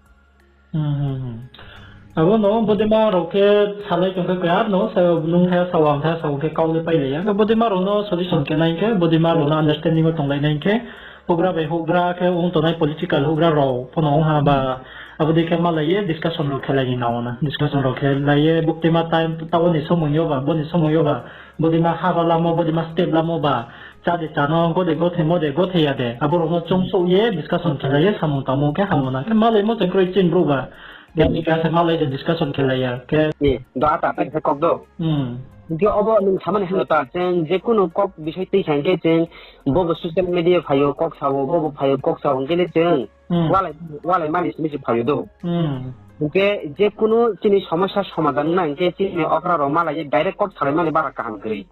Abo no bodima rok khe salai tong khe kaya no, sa nung the sa wang the sa khe kau le pailai ya. Bodima rok no solution khe nai khe, bodima rok no understanding o tonglai nai khe, houhgra bai houhgra khe ong tongnai political houhgra rok phono ong ha ba, abo dei khe malai ye discussion rok khelai ni nao na. Discussion rok khelai ye buktima time tabo ni somoi yo ba, boni somoi yo ba, bodima haba lamo, bodima step lamo ba, cha de chano, gode gothe mo de gothe ya de. Abo rok no chungsouh ye discussion khelai ye samung tangmo khe hammo na. Khe malaimo chwng kroi chini brouh ba. Khe ni khe malai de discussion khelai ya. Khe do ata ta khe kok do. Hing khe obo nwng samani hano ta, chwng je kuno kok bisoi twi sa hing khe chwng bobo social media phaio kok sao, bobo phaio kok sao hing khe le chwng walai, walai mani simi se phaio do. Hing khe je kuno chini somosya somadhan wngna hing khe chini okra rok malai ye direct kok salai mani bara kaham kwrwi.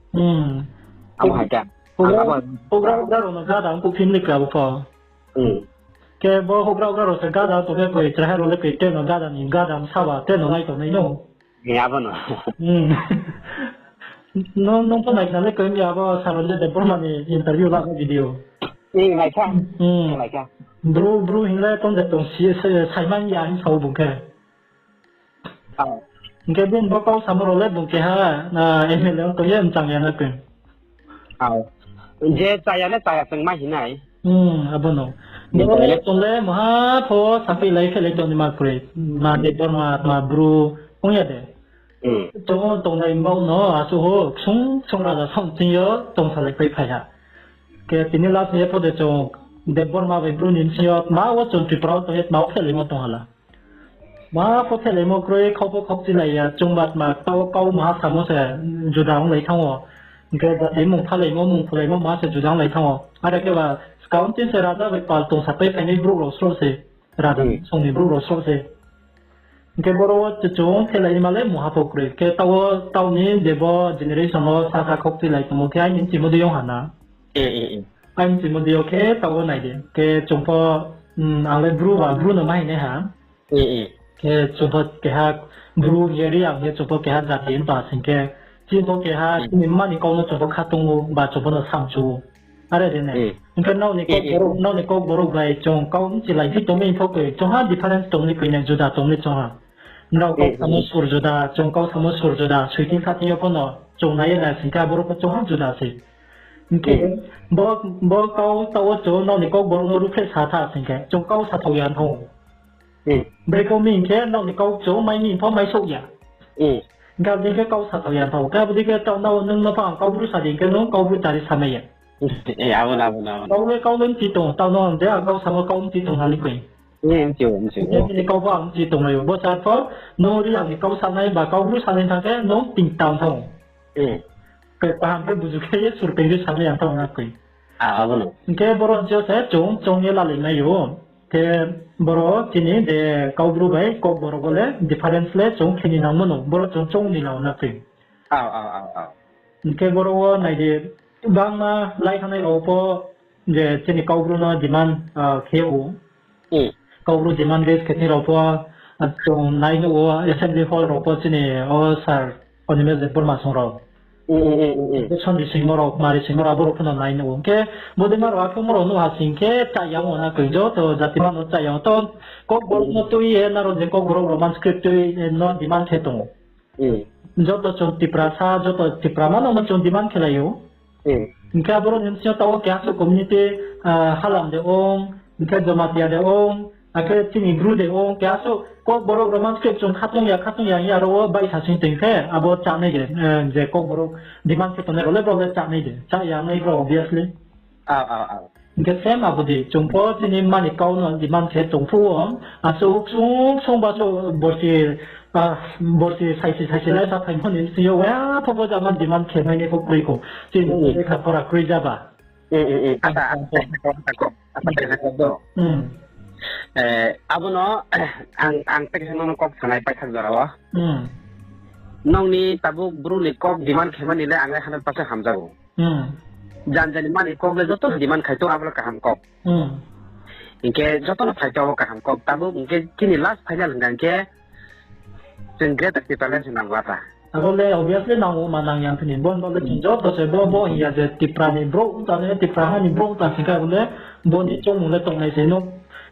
Amo hai khe. Houhgra, houhgra rok no gada wng khe family kla bo pho. Khe bo houhgra, houhgra rok se gada tong khe koi chraha rok le koi teno gada ni, gada ni saba teno nai tongnai no. Abo no. No, nung pho nai khna le koi mi abo Sarunjoy Debbarma ni interview la video. Nai kha. Nai kha. Bru, bru hing le tong de tong si, si, saimang ya hing sao bung khe. Hing khe bini bo kau samo rok le bung keha, na, M L A ong tong ye mchang ya na khe. Je chaya le chaya chwng ma hinai. Abo no. Bo le chung le maha pho sapai lai khe le tongni ma kroi. Ma de borma, ma bru, ong ya de. Chung tongnai bau no asuh ho, ksung ksung raja song ching yo tongsalai pai phai ha. Khe tini last ni pho de chung Debbarma bai bru ni bsing yo ma wo chung Tripura wo tong ye ma wo phelaimo tong hala. Ma pho phelaimo kroi, khau pho khau chilai ya, chung ba tma kau, kau maha samo se juda ong lai thanng ou. Hing khe jati mung phalaimo, mung phalaimo ma se juda ong lai thanng ou. Are khe ba skang ching se raja bai pal tongsapai phainai brouh rao sroh se. Raja song ni brouh rao sroh se. Hing khe boro wo chung phelai ma le mungha pho kroi. Khe taoh wo taoh ni je bo generation wo sasa khokti lai tongmo khe aini chimo dei yo ha na. Aini chimo dei yo khe taoh wo nai di. Khe chung pho, ang le bru ba bru no ma hing nai ha. Khe chung pho keha bru hing ye ri ang ye chung pho keha jati mpha sing khe. Chini pho keha chini mma ni kau no chung pho kha tong ou ba chung pho no samchu ou. Are de ne. Hing khe nrao ni kau, nrao ni kau borok bai chung kau bchi lai phi tong mi pho koi, chung ha difference tong ni koi nai, juda tong ni chung ha. Nrao kau samo sur juda, chung kau samo sur juda, suiting khating yo pho no chung nai ye nai sing khe aboro pho chung ha juda se. Hing khe bo, bo kau taoh wo chung nrao ni kau borok no ruhphreh sa tha sing khe, chung kau sathao ya thanng ou. Bre kau mi hing khe nrao ni kau chung mai mi pho mai souh ya. Hing khe abo dei khe kau sathao ya thanng ou. Khe abo dei khe taoh nrao nung no pho ang kau bru sa di hing khe nung kau bru tari sa mai ya. Kau le kau le bchi tong, taoh no ang je ang kau samo kau bchi tong ha ni koi. Bini kau pho ang bchi tong mai ou. Bo sar pho, nung ri ang ni kau sanai ba kau bru sanai thanng khe nung ting tang thanng ou. Khe kaham khe buju khe ye sur teng di sanai ang thanng na koi. Hing khe boro ni se chung, chung ye lalai mai ou. Khe boro chini je kau bru bai kau borok wo le difference le chung khini nangmo no, boro chung chung ni nang na koi. Hing khe boro wo nai di, bangma lai thanngnai rao pho je chini kau bru no demand khe ou. Kau bru demand raise khe thing rao pho, chung nai nuh ou assembly hall rao pho chini o sir Animesh Debbarma song rao. Sanji singmo rao, Kumari singmo rao, abo rao pho no nai nuh ou. Hing khe bodei ma rao aphungmo rao nuh ha sing khe chá ya ong na koi, joto jati ma no chá ya ong. To Kokborok no tui ye nrao je Kokborok Roman script tui no demand khe tong ou. Joto chung Tiprasa, joto Tipra ma no chung demand khe lai ou. Hing khe aboro ni bsing yo taoh wo keha suh community, Halam de ong, hing khe Jomatia de ong, akhe chini Bru de ong, keha suh Kokborok Roman script chung khatung ya, khatung ya hing ye aro wo baihsa sing toing khe, abo chánai de, je Kokborok demand khe tongnai rao le brao le chánai de, chá ya ong nai brao obviously. Hing khe same abo dei, chung pho chini mani kau no demand khe tong phuh wo, asuh ksung ksung ba suh borsi, borsi saisi saisi laisa phaimo ni bsing yo, wa pho bo jama demand khe mai nai pho kroi kho. Chini lekha pora kroi jaba. Abo no ang, ang tei khe nono kok sanai paithak jora wo. Nrao ni tabuk Bru ni kok demand khe mani le ang le hundred percent hamjago. Jani jani mani kok le joto no demand khai tong, abo le kaham kok. Hing khe joto no phai tong, abo kaham kok. Tabuk hing khe chini last final hing khe chung Greater Tipraland se nang la ta. Abo le obviously nang ou, ma nang ya phi ni. Bo, bo le chung joto se bo, bo hing ya je Tipra ni brouh ta, Tipra ha ni brouh ta sing khe abo le bo ni choungmung le tongnai se no.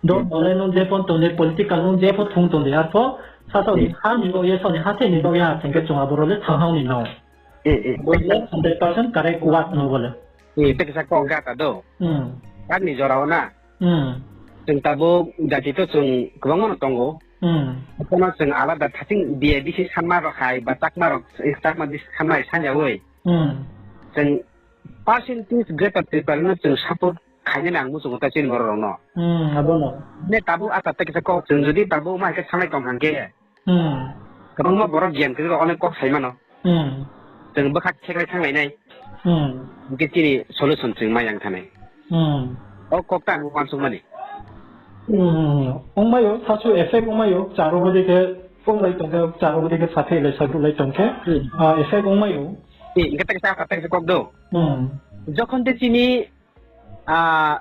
Bo le nung je pho tong de, political nung je pho thung tong de, arpho sasaoh ni ha ni bo ye, sasaoh ni ha the ni bo ya sing khe chung aboro le thanng hang ni nang ou. Bo le hundred percent correct word no bo le. Tei kisa kok ga ta do. Kar ni jora wo na. Chung tabuk jati to chung kwbangma no tong ou. Kono chung alada thaching B A D C sanma rok hai ba Chakma rok, Chakma dis sanma hai sanya oi. Chung percentage Greater Tipraland no chung support khainai nang muchungo ta chini borok rok no. Abo no. Ne tabuk ata tei kisa kok chung jodi tabuk ma hai khe sanai tong hang khe. Kwbangma borok giyan kwrwi rok onek kok sai mano. Chwng bwkha kheklai thang lainai. Hwnkhe chini solution chwng ma yang thanai. O kok ta ang uansukmani. Wngmai o, sasu effect wngmai o, charo bwdwi khe wngmai tong khe, charo bwdwi khe saphilai sabrulai tong khe, effect wngmai o. Hwnkhe tei kisa kok do. Jokhon de chini ah,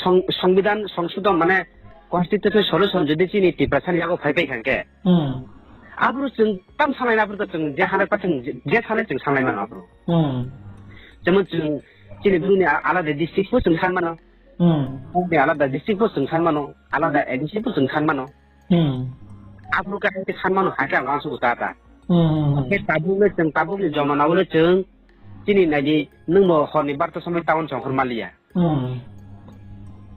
song-, songbidan, songsodon, mane, constitution solution jodi chini Tiprasa ni yago phai pai kha hwnkhe, aboro chwng tam sanai na, aboro to chwng je hanai pa chwng je, je sanai chwng sanai mano aboro. Jemon chwng chini Bru ni a-, alada district bo chwng san mano. Bru ni alada district bo chwng san mano, alada A D C bo chwng san mano. Aboro khe hai khe san mano, hai khe ang uansukgo ta ta. Khe tabuk le chwng, tabuk ni jomana o le chwng, chini nai di, nwng bo hor ni barta somoi town chong hor maliya.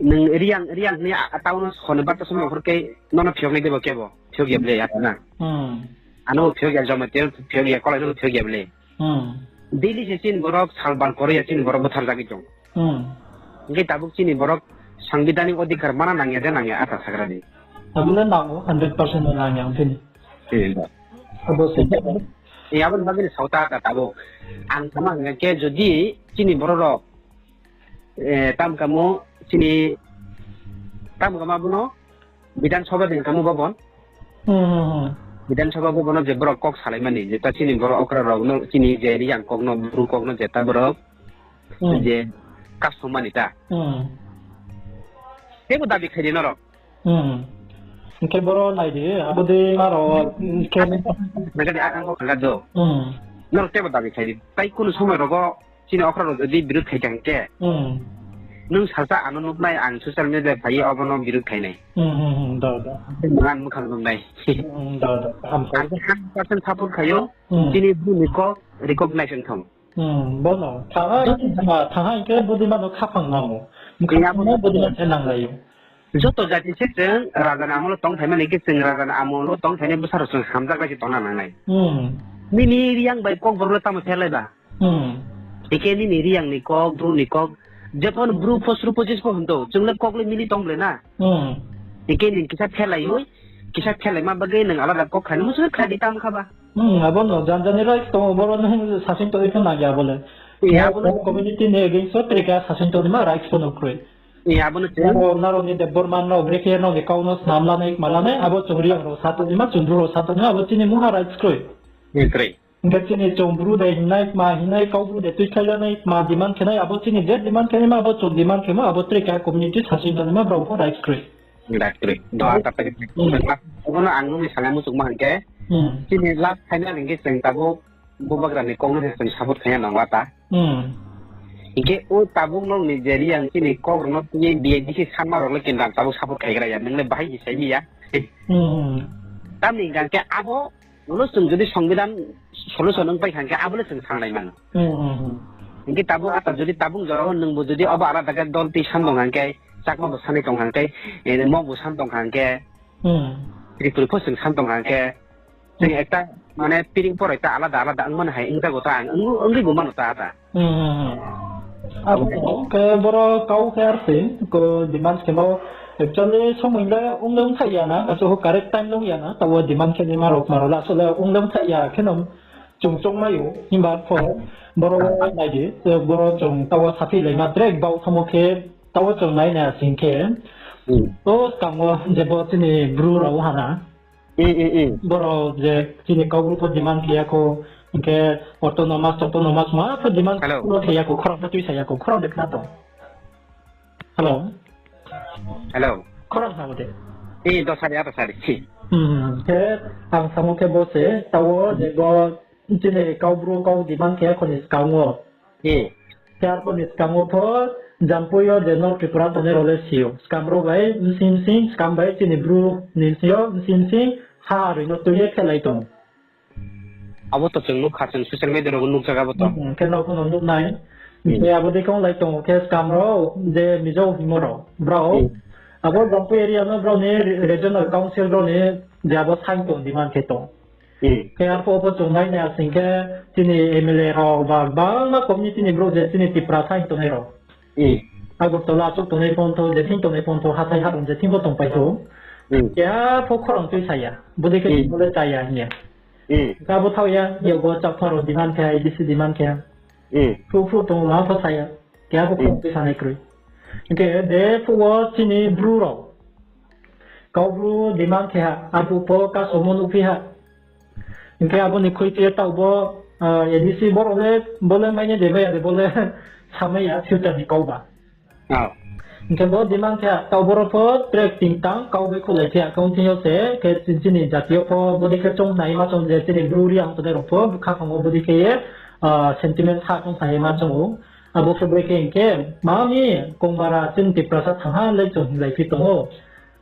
Nung Reang, Reang ni a, a town no sonibar to somoi hor khe nono phiyok nai debo kebo. Phiyok ya ble ya na. Hmm. Ano phiyok ya, Jamatia phiyok ya, Kolai no phiyok ya ble. Hmm. Daily se chini borok salban koro ya chini borok bwthar jagwi tong. Hmm. Hingke tabuk chini borok sangbidhanik odhikar mana nangya de nangya ata sagra di. Tabuk le nango, hundred percent no nangya ang phini. Hmm. Abo se. E, aboni bagwi ni sauta ata tabuk. Ang sama hingke jodi chini borok rok, e, tam kamo chini tam kamo abono Bidhan Sabha din kamo Bhaban. Hmm, hmm, hmm. Bidhan Sabha Bhaban no je borok kok salaimani, je ta chini borok okra rok no chini je Reang kok no, Bru kok no je ta borok Hmm. je kasomani ta. Hmm. Tebo dabi khaidi norok. Hmm. Hingke boro nai di, abo de maro, hmm, khe Nangkadi akang kok khangka do. Hmm. Norok tebo dabi khaidi. Tai kunu somoi rogo chini okra rok jodi birud khai tang khe. Hmm. Nung salsa ano nuknai ang social media phai abono birud khainai. Hmm, hmm, hmm, do, do. Nang mukhang nuknai. Hmm, do, do. Ham Ang khe hundred percent support khayo. Hmm. Chini Bru ni kok recognize wngthong. Hmm, bono. Thangha, thangha hingke bodima no khaphang nango. Iya, Mukhang bono. Bodima se nanglayo. Joto jati se chwng raja ni amolo tong phaimani khe chwng raja ni amolo tong phainai bwsarok chwng hamjak bai se tongna nangnai. Hmm. Nini Reang bai Kokborok le tamo pherlai ba? Hmm. Hingke nini Reang ni kok, Bru ni kok, jepon Bru posru pochis po hwndo, chwng le kok le mili tong ble na. Hmm. Hingke nini kisa pherlaiwi, kisa pherlaima bagwi nwng alada kok khainai muchung khlai di tamo kha ba? Hmm, abo no jani jani rights tongo, boro no sasing tongwi pho nangya abo le. Iya, abo no. Community ni against o trika sasing tongnaima rights pho no kroi. Iya, abo no se. Naro, naro ni Debbarma no, brekhe no ni kau no snam lanai, ma lanai, abo chwng Reang rok sa tongnaima, chwng Bru rok sa tongnaima, abo chini mungha rights kroi. Iya, kroi. Hingke chini chwng Bru de hingnai, ma hingnai, kau Bru de twi khlai lanai, ma demand khenai, abo chini je demand khenaima, abo chwng demand khemo, abo trika community sasing tongnaima, brao pho rights kroi. Right, right. Do, ah, tata ke. Hmm. Obono ang nini salai muchungma hingke. Hmm. Chini last final hingke chwng tabuk bubagra ni kok no se chwng support khaina nangla ta. Hmm. Hingke o tabuk nokni je Reang chini kok rokno twi B I D C sanma rok le kinrang tabuk support khaigra ya, nwng le bahai se sai ya. Hmm, hmm. Tamni hingka khe abo Ulo chwng jodi songbidhan solution wng pai kha hingke abo le chwng sanglai mano. Hmm, hmm, hmm. Hingke tabuk ata jodi tabuk jora o nwngbo jodi obo alada khe dol twi san tong hangke, Chakma bo sanwi tong hangke, eh, Mok bo san tong hangke, Hmm. Tripuri pho chwng san tong hangke, chwng Hmm. ekta mane piring porai ta alada alada wngmani hai wngjago ta ang wng-, wngwi bo mano ta ata. Hmm, hmm, hmm. Abo khe boro kau khe ar se, ko demand khemo, actually, somoi le ong le ong thai ya na, aso ho correct time le ong ya na, taoh demand khe ni ma rok, ma rok le aso le ong le ong thai ya, khe no chung chong mai ou, himba pho, boro nai di, boro chung taoh sathi lai ma, track bau thamo khe, taoh chung nai na sing khe, Hmm. to skang wo je bo chini Bru rao ha na, Hmm, hmm, hmm. Boro je chini Kaubru pho demand khe ya kho, hingkhe autonomous, autonomous ma pho demand Hello. Pho khe ya kho, khorang pho tuisa ya kho, khorang de khna tong. Hello. Hello. Khorang sa de. Eh, do sari, ata sari. Chi. Hmm, khe ang samo khe bo se, taoh je bo chini Kaubru kau demand khe ya kho ni skang wo. Hmm. Khe arphuh ni skang wo pho, Jampui yo je North Tripura tongnai rao le si ou. Skam rao bai, bsing bsing, skam bai chini Bru ni bsing yo, bsing bsing, ha roi no tui ye khelai tong. Abo to chwng nukha, chwng social media rao nukjak abo to. Hmm, khe no pho no nuknai. Hmm. Khe abo dei khe onglai tong khe skam rao, je Mizo himo rao, brao. Hmm. Abo Jampui area no brao ni re-, regional council rao ni je abo sign tong demand khe tong. Hmm. Khe arphuh pho chung nai nai asing khe chini M L A rao ba bangma community ni brouh je chini Tiprasa hing tongnai rao. Hmm. Agartala achouh tongnai phone tho, je thing tongnai phone tho, hathai harong je thing pho tongpai tho. Hmm. Keha pho khorang tui sa ya. Bodei khe Hmm. Bo le cha ya hing ya. Hmm. Khe abo thaoh ya, yago chapha rao demand khe ha, A D C demand khe ha. Hmm. Phruh phruh tong ma pho sa ya. Keha pho Hmm. khorang tui sa nai kroi. Hingkhe je phuh wo chini Bru rao. Kaubru demand khe ha, arphuh pho kasomo nuhphi ha. Hingkhe abo ni khuiphi ye taoh bo, ah, A D C borok le, bo le maine de maya de, bo le samai ya future ni kau ba. Oh. Hingkhe bo demand khe ha, taoh borok pho track ting tang kau bai khulai phi ha, kau thing yo se, khe chini jati yo pho, bodei khe chong nai ma chong je, chini Bru Reang tongnai rao pho, khaphang wo bodei khe ye, ah, sentiment ha tong sa ye ma chong ou. Abo khe bai khe hingkhe, mami, kongbara, chini Tiprasa thang ha, lai chong hinglai phi tong ou.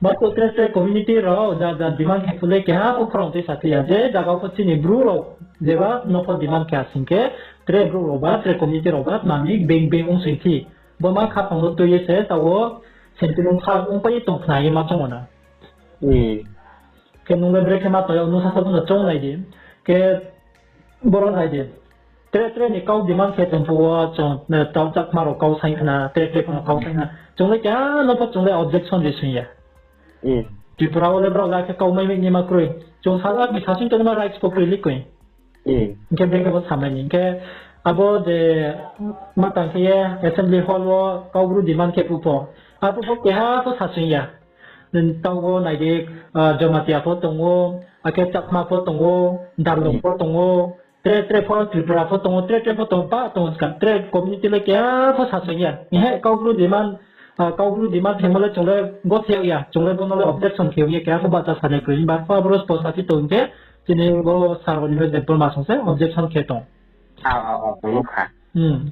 Ba ko tre tre community rao, ja ja demand khe phulai keha pho khorang tui sa phi ya, je jaga pho chini Bru rao, jeba no pho demand khe asing khe, tre Bru rao ba, tre community rao ba, mami beng beng ong sing thi. Bo ma khaphang wo tui ye se, taoh wo, Sentiment sa ongpai ye tong khna ye ma choung ou na. Khe nung le brekhe ma tong yag, nung sasa pho no choung nai di. Khe boro nai di. Tre tre ni kau demand khe tong phuh wo chung, eh, tau Chakma rao kau saing khna, tre tre pho no kau saing khna. Chung le keha no pho chung le objection ri soing ya. Tripura wo le brao le khe kau mai mai ni ma kroi. Chung sa, a, bi sa sing tongma rights pho kroi le koi. Hing khe brekhe bo samai ni. Hing khe abo je ma tang khe ye assembly hall wo Kaubru demand khe phuh pho. Arphuh pho keha pho sa soing ya. Tau wo nai di, ah, Jamatia pho tong ou, akhe Chakma pho tong ou, Darlung pho tong ou, tre tre pho Tripura pho tong ou, tre tre pho tong ou, pa tong ou ska, tre community le keha pho sa soing ya. Hing khe Kaubru demand, ah, Kaubru demand khemo le chung le gothe ya, chung le bo no le objection khe ye keha pho bahcha sa nai kroi, himba pho aboro spo sa phi tong khe, chini bo sir rao ni bo je Burma song se objection khe tong.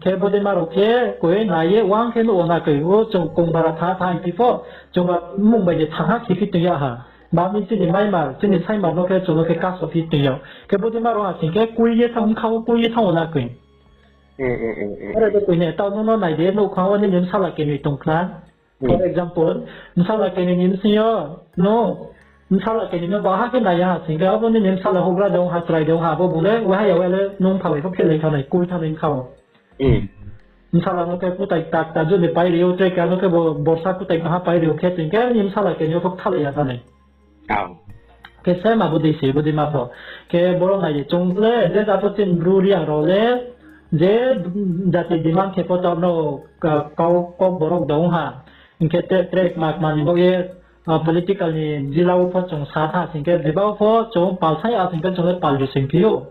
Khe bodei ma rao khe koi nai ye uang khe nuh wo na koi, o chung kongbara tha tha hing phi pho, chung ba mmung bai je thanng ha khe phi tong yag ha. Ba mi chini maimar, chini saimar no khe chung no khe kaso phi tong yag. Khe bodei ma rao ha sing khe kui ye thanng kha wo, kui ye thanng wo na koi. Aro de koi ne, tau no no nai di, nouhkhong wo nini bsala kenoi tong khna. For example, bsala kenoi ni bsing yo, no, bsala kenoi no baha khe nai ya ha sing khe, abo nini bsala houhgra de ong ha, chrai de ong ha, abo bung le, waiha ya wai le, nung thalai pho khelai thanai, kui thanai kha wo. Bsala no khe kutai tak tak jodi pai ri ou, tre keha no khe bo borsa kutai baha pai ri ou khe, sing khe nini bsala kenoi yo pho kthalai ya thanai. Khe same abo dei se, bodei ma pho. Khe boro nai di, chung le, je jat wo chini Bru Reang rao le, je jati demand khe pho tau no, ka-, kau, Kokborok de ong ha. Hing khe tre, tre kma kma ni baoh ye, ah, political ni jila wo pho chung sa tha sing khe, jeba wo pho chung pal sai ya sing khe chung le pal ri sing phi ou.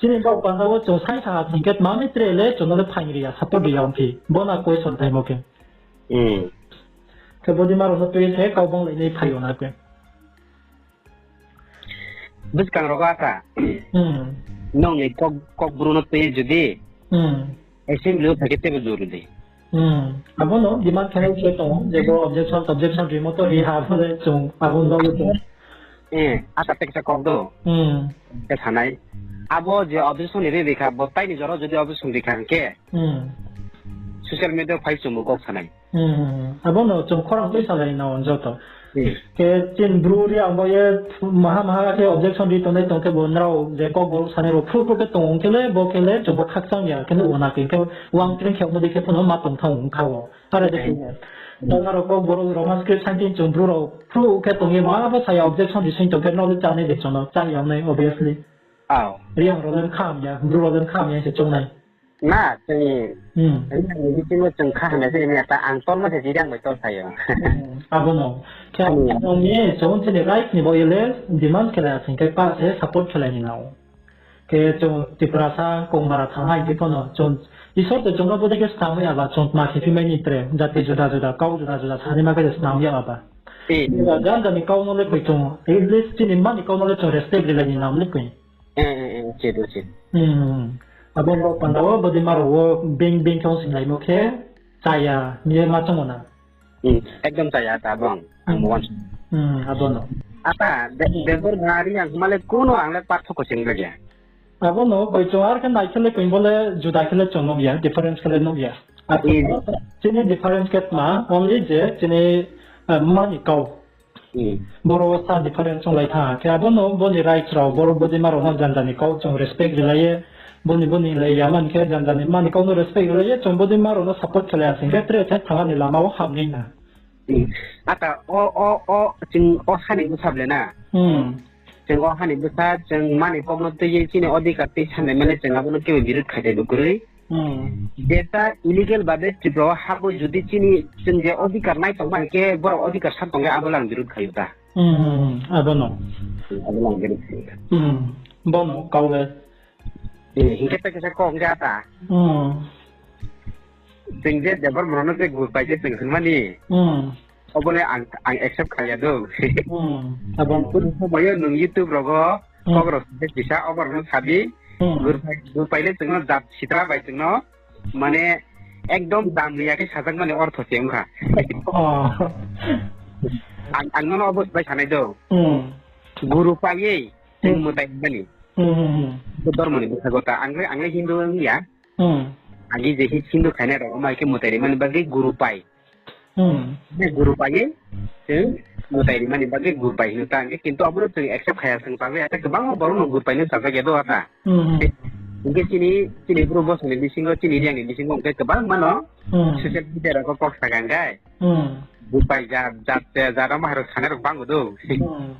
Chini baoh panda wo chung sai sa ha sing khe, tma mi tre le chung no le phaing ri ya, support ri ya ong phi. Bo na question thaimo khe. Khe bodei ma rao no tui se kau banglai nai phai yo na khe. Buskang rogo ata. Nung ni Kok-, Kokbru no tui jodi assembly wo phai khe tebo juru di. Abo no demand khe nai se tong, je bo objection, objection rimo to ri ha, bo le chung abo no le tong. Ata teksa kok do. Khe sanai. Abo je objection ni ri ri kha, bo tai ni jora jodi objection ri kha hing khe, social media phai chungbo kok sanai. Abo no chung khorang tui salai na joto. Khe chini Bru Reang bo ye maha maha khe objection ri tongnai tong khe bo nrao je Kokborok sanai rao phru phru khe tong ong khe le, bo khe le chung bo khakchang ya khe nuh wo na khe, khe uang kring khe ongmo dei khe pho no ma tong thang ong kha wo. Are de khe. Tau nrao Kokborok Roman script saing thing chung Bru rao phru khe tong ye ma bo sa ya objection ri sing tong khe nrao le chánai de chung no chá ya nai obviously. Reang rao le kha hamya, Bru rao le kha hamya se choung nai. Na, chini, chini biching wo chung kha hamya se ni ata ang tormo se Reang bai tor sa yo. Abo no. Khe ang ni chung chini right ni bo ye le demand khe lai ya sing khe pa se support khe lai ni nao. Khe chung Tiprasa, Kokbara thanng hai khe pho no chung Isor to chung no bodei khe snam ya ba, chung tma khe phi mai ni tre, jati juda juda, kau juda juda, sanaima khe snam ya ba. Janja ni kau no le koi chung, at least chini mma ni kau no le chung respect rilai ni nao le koi. Abo bo panda wo bodei ma rao wo being being khe ong singlaimo khe, chaya, hing ye ma choung ou na. Ekdom chaya ta bang, ang mo uansuk. Abo no. Ata, Debbarma Reang hingma le kuno ang le parthokko se nuh ya. Abo no, koi chung ar khe nai khe le koi bo le juda khe le chung nuh ya, difference khe le nuh ya. Chini difference khe tma, only je chini, mma ni kau. Boro wo sa difference onglai tha. Khe abo no bo ni rights rao, boro bodei ma rao no janja ni kau chung respect rilai ye, bo ni bo ni lai ya man khe janja ni mma ni kau no respect rilai ye, chung bodei ma rao no support khe lai ya sing khe tre the thangha ni lama wo ham nai na. Ata o, o, o, ching o ha ni bsa ble na. Ching o ha ni bsa, ching mma ni kau no tui ye chini odhikar tui sanai mane ching abo no kebo birud khainai bo kroi. Jeta illegal babe Tripura wo habo judi chini chwng je odhikar nai tongma hingkhe borok odhikar sak tongkhe abo lang birud khaio ta. Abo no. Abo lang birud khaio ta. Bono kau le. Hingkhe tei kisa kok hingkhe ata. Chwng je Debbarma no je gur pai je chwng hwnmani. Obo le ang, ang accept khlaiya do. Abo. Kunu somoyo nwng YouTube rogo kok rok kisa obo rok no sabi. Gur pai, gur pai le chwngno jat sitra bai chwngno mane ekdom dam ya khe sajak mani ortho se wngkha. Ang, ang nono obo bai sanai do. Guru paiwi chwng mwtai mani. Dormo ni bwskango ta ang le, ang le Hindu wngya. Agi je hi Hindu khainai rok, omo hai khe mwtai rimani bagwi guru pai. Hmm. Hing khe guru pai ye, chwng mwtai rimani bagwi guru pai hino ta hing khe, kintu abo no chwng accept khaya, chwng chagwi ya, tei kwbangma borok no guru pai no chajak ya do ata. Hmm. Hing khe chini, chini bru bosong ni bisingo, chini Reang ni bisingo hing khe kwbangma no Hmm. social media rogo kok sakha hing khe. Hmm. Bupai jat, jat, jat, omo hai rok sanai rok bango do. Hmm.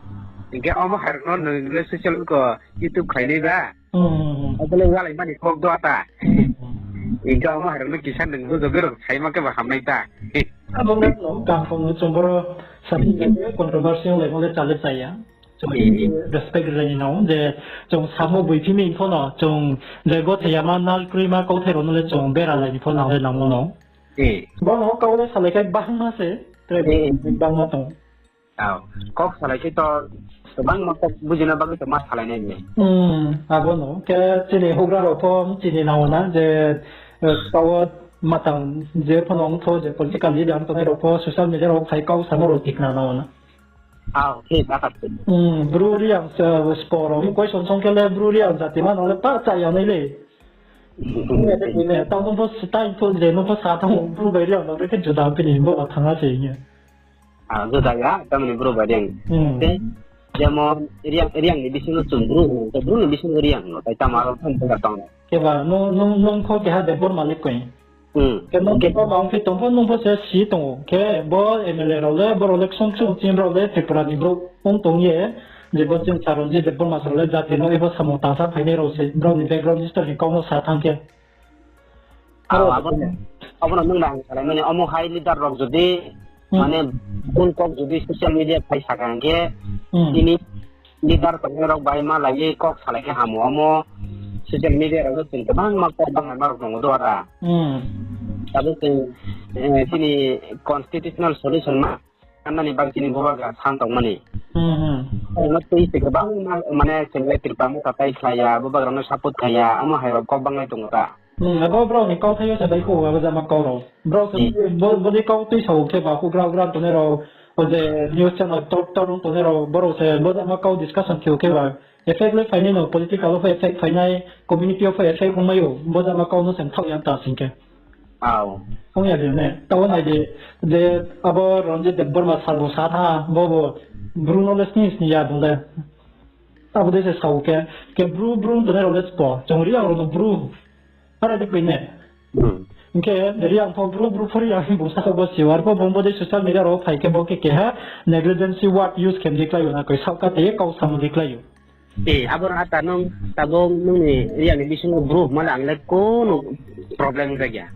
Hing khe omo hai rok no nwng le social ko YouTube khainai ba. Hmm. Abo le walai mani kok do ata. Hmm. Hing khe omo hai rok no kisa nwng bujogwi rok saima khe ba hamnai ta. Abo le no kangkhong no chwng boro sathi controversy ong lai mo le chale chaya. Chwng Hmm. respect rilai ni nang je chwng samo bui phimi pho no chwng je gothai ya ma nal kroi ma kauthai rok no le chwng bera lai ni pho nang le nang mo no. Hmm. Bono kau le salai khe bangma se, tre Hmm. bangma tong. Tao, kok salai khe to kwbangma kok bujina bagwi to ma salai nai ni. Hmm, abo no. Khe chini houhgra rok pho chini nang na je, eh, kau matang je pho no ong tho je political leader tong rok pho social media rok phai kau samo rok tikna nang na. Ao, thik, akha thik. Hmm, Bru Reang, eh, spor rok, question song khe le Bru Reang jati ma no le pa cha ya nai le. Tang tong pho, tang tong je, no pho sa tong, Bru bai Reang no khe juda pini bo thang a se ye. Ah, juda ya, tamni Bru bai Reang. Hmm. Tei, jemon, Reang, Reang ni bisingo chwng Bru, Bru ni bisingo Reang no, tai tamo aro thang tong tong. Khe ba, no, no, no kho keha Debbarma le koi. Hmm. Khe nung khe bo bang khe tong pho, nung pho se si tongo. Khe bo M L A rok le, borok le ksung ksung chini rok le Tripura ni brouh ong tong ye, je bo chini Charanjit Debbarma sir le jati no ebo samung tangsa phainai rok se, brao ni background history ni kau no sa thang khe. Ah, abo, abo no nung rang salai mani, omo hai leader rok jodi, Hmm. mane, bung kok jodi social media phai sakha hing khe, Hmm. tini leader tongnai rok bai ma lai ye kok salai khe hamo, omo social media rok chwng kwbangma kok bangma rok tongo do ata. Hmm. Abo chwng, eh, chini constitutional solution ma, annani bak chini bubagra san tongmani. Hmm, hmm. Omo twi se kwbangma, mane, chwng le Tripura Motha tai khlai ya, bubagra no support khai ya, omo hai rok kok banglai tongo ta. Hmm, abo brao ni kauthai yo se bai kho, abo jama kau rao. Brao se Hmm. bo, bo ni kau twi sao khe ba, houhgra houhgra tongnai rao, o je news channel tor tor tongnai rao, borok se bo jama kau discussion khe khe ba, effect le phainai no, political o pho effect phainai, community o pho effect ongmai o, bo jama kau no se mthaoh ya ta sing khe. Ao. Ong ya de ne, tao nai de, je abo Ranjit Debbarma sir bo sa tha, bo bo Bru no le sni sni ya bung le. Abo de se sao khe, khe Bru, Bru tongnai rao le spo, chwng Reang rao no Bru. Para di koi ne. Hmm. Hing khe Reang pho Bru, Bru pho Reang bung sa bo si, ar pho bung bo de social media rao phai khe bo khe keha negligence word use khe di klai o na koi, saohka tei kau samo di klai o. E, abo no ata nung, tabuk nung ni Reang ni bisingo Bru hwnma le ang le kono problem wngjakya.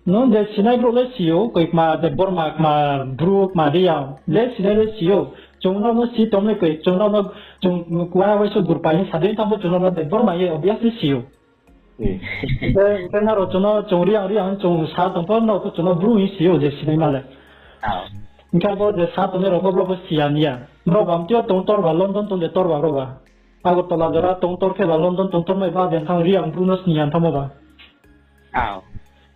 Nung je sinai brouh le si ou, koi kma Debbarma, kma Bru, kma Reang le sinai le si ou. Chung nrao no si tong le koi, chung nrao no, chung kuaha waisa gurpai hing sa dei tang pho chung nrao no Debbarma ye obviously si ou. Hmm. Hing khe nrao chung no, chung Reang, Reang chung sa tong pho, nrao pho chung no Bru hing si ou je sinaima le. Ah. Hing khe bo je sa tongnai rao pho brao pho si ya ni ya. Brao bam tio tong tor ba, London tong de tor ba brao ba. Agartala jora tong tor khe ba, London tong tor mai ba, beng thang Reang Bru no sni ya thanngmo ba. Ao.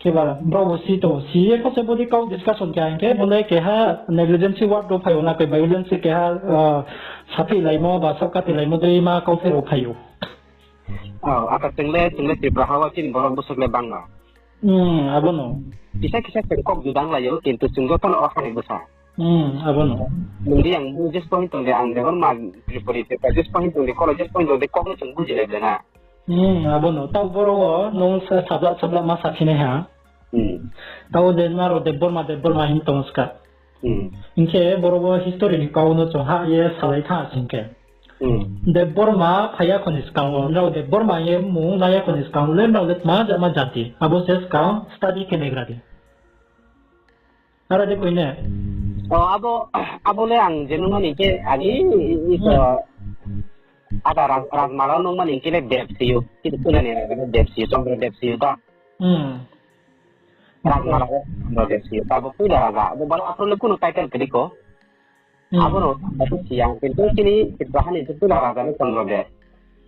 Khe ba, brao bo si tong, si ye kho se bo di kau discussion khe hing khe, bo le keha negligence word rao phai o na koi, violence keha, ah, sathi laimo ba saohka ti laimo dei ma kauthai rao phai ou. Ao, ata chwng le, chwng le Tripura ha o chini borok bwswk le bang no. Hmm, abo no. Kisa kisa chwng kok juda wng lai o, kintu chwng joto no o hani bwsa. Hmm, abo no. Nung di ang just point tong de, ang Debbarma Tripuri, just point tong de, kolo just point tong de, kok no chwng buji lai de na. Hmm, abo no. Tao boro o nung sa-, sabla sabla ma sakhinai ha. Hmm. Tao de nrao Debbarma, Debbarma hing tong ska. Hmm. Hing khe boro o history ni kau no chung ha ye salai tha sing khe. Hmm. Debbarma phai ya kho ni skang o, nrao Debbarma ye mung nai ya kho ni skang o le nrao le tma jama jati. Abo se skang study khe naigra di. Nara de koi ne? O, abo, abo le ang je nung ni khe agi, i, i, i, to, Hmm. Ada Raj-, Rajmala nung mani khe le Deb si ou. Khe puila ni raja le Deb si ou, Chandra Deb si ou ta. Hmm. Rajmala le Chandra Deb si ou. Abo puila raja. Abo baro aphro le kuno title khe di kho. Hmm. Abo no, abo si ang. Kintu chini Tripura ha ni puila raja le Chandra Deb.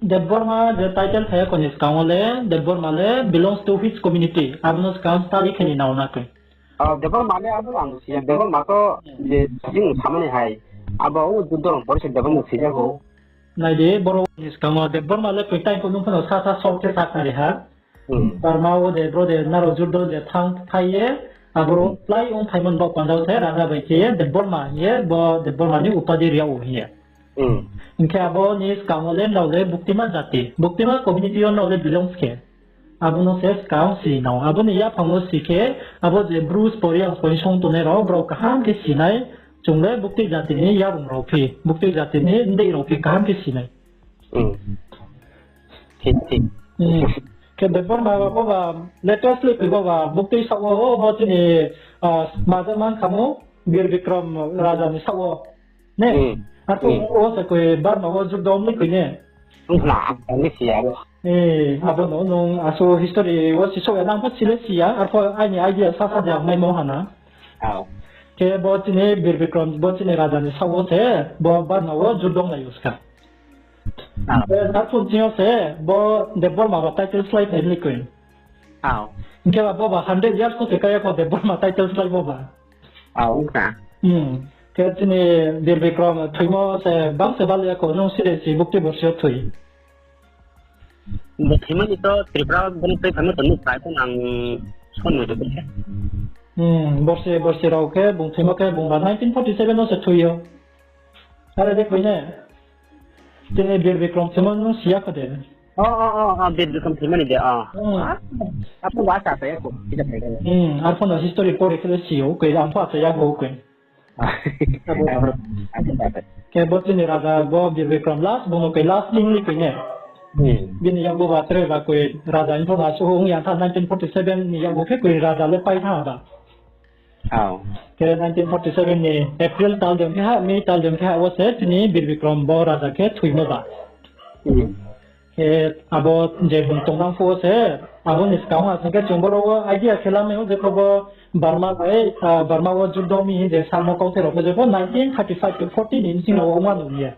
Debbarma je title thaya kho ni skang o le, Debbarma le belongs to which community? Abo no skang study khe ni nao na koi. O, Debbarma le abo ang si ya, Debbarma to je jing samani hai. Abo o juddo rong pore se Debbarma si ya ho. Nai di, boro ni skang o Debbarma le koi time pho nung phano sa sa short khe sa khnari ha. Hmm. Barma o de, bro de, nrao juddo je thang phai ye, Aboro plái ong phaimo ni baoh panda wo se raja bai khe ye Debbarma hing ye, bo Debbarma ni upadi ri yag ou hing ye. Hing khe abo ni skang wo le nrao le buktima jati, buktima community yo nrao le belongs khe. Abo no se skang si nao. Abo ni yaphang wo si khe, abo je Bru Sporiang Poinsong tongnai rao, brao kaham khe si nai, chung le bukti jati ni yarung rao phi, bukti jati ni ndei rao phi kaham khe si nai. Khe Debbarma bo ba latest le phi bo ba bukti saoh wo, o bo chini, maja man khamu, Bir Bikram raja ni saoh wo. Ne? Arphuh o se koi Barma wo juddo ong ni koi ne? Abo no nung asuh history wo si saoh ya, nang pho si le si ya, arphuh aini idea sasa de ang naimo hana. Khe bo chini Bir Bikram, bo chini raja ni saoh wo se, bo Barma wo juddo onglai ou ska. Khe arphuh chini yo se, bo Debbarma ba title slái phai ni koi. Hing khe ba bo ba hundred years pho se kaya kho Debbarma title slái bo ba. Khe chini Bir Bikram thoimo se bang se bal ya kho, nung sire si bukti borsi yo thoi. Bo thoimo ni to Tripura bung tei phano to nuh pai to nang son no de. Borsi, borsi rao khe bung thoimo khe bung ba nineteen forty seven no se thoi yo. Are de koi ne? Chini Bir Bikram thoimo nung si ya kho de. Bir Bikram thoimo ni de. Arphuh ba sa sa ya kho. Arphuh no history pore khe le si ou koi, arphuh asa ya kho koi. Khe bo chini raja bo Bir Bikram last, bung no koi last king ni koi ne. Bini yakgu ba tre ba koi raja ni pho asuh ong ya tha, nineteen forty seven ni yakgu khe koi raja le pai tha ba. Khe nineteen forty seven ni April tal dem khe ha, May tal dem khe ha wo se chini Bir Bikram bo raja khe thoimo ba. Khe abo je bung tongnang phuh wo se, abo ni skang ha sing khe chung boro wo idea khe lamai ou je kho bo Burma bai, Burma wo juddo mi hing je samo kauthai rao khe je pho nineteen thirty five to forty ni bsing rao wo ongma nung ye.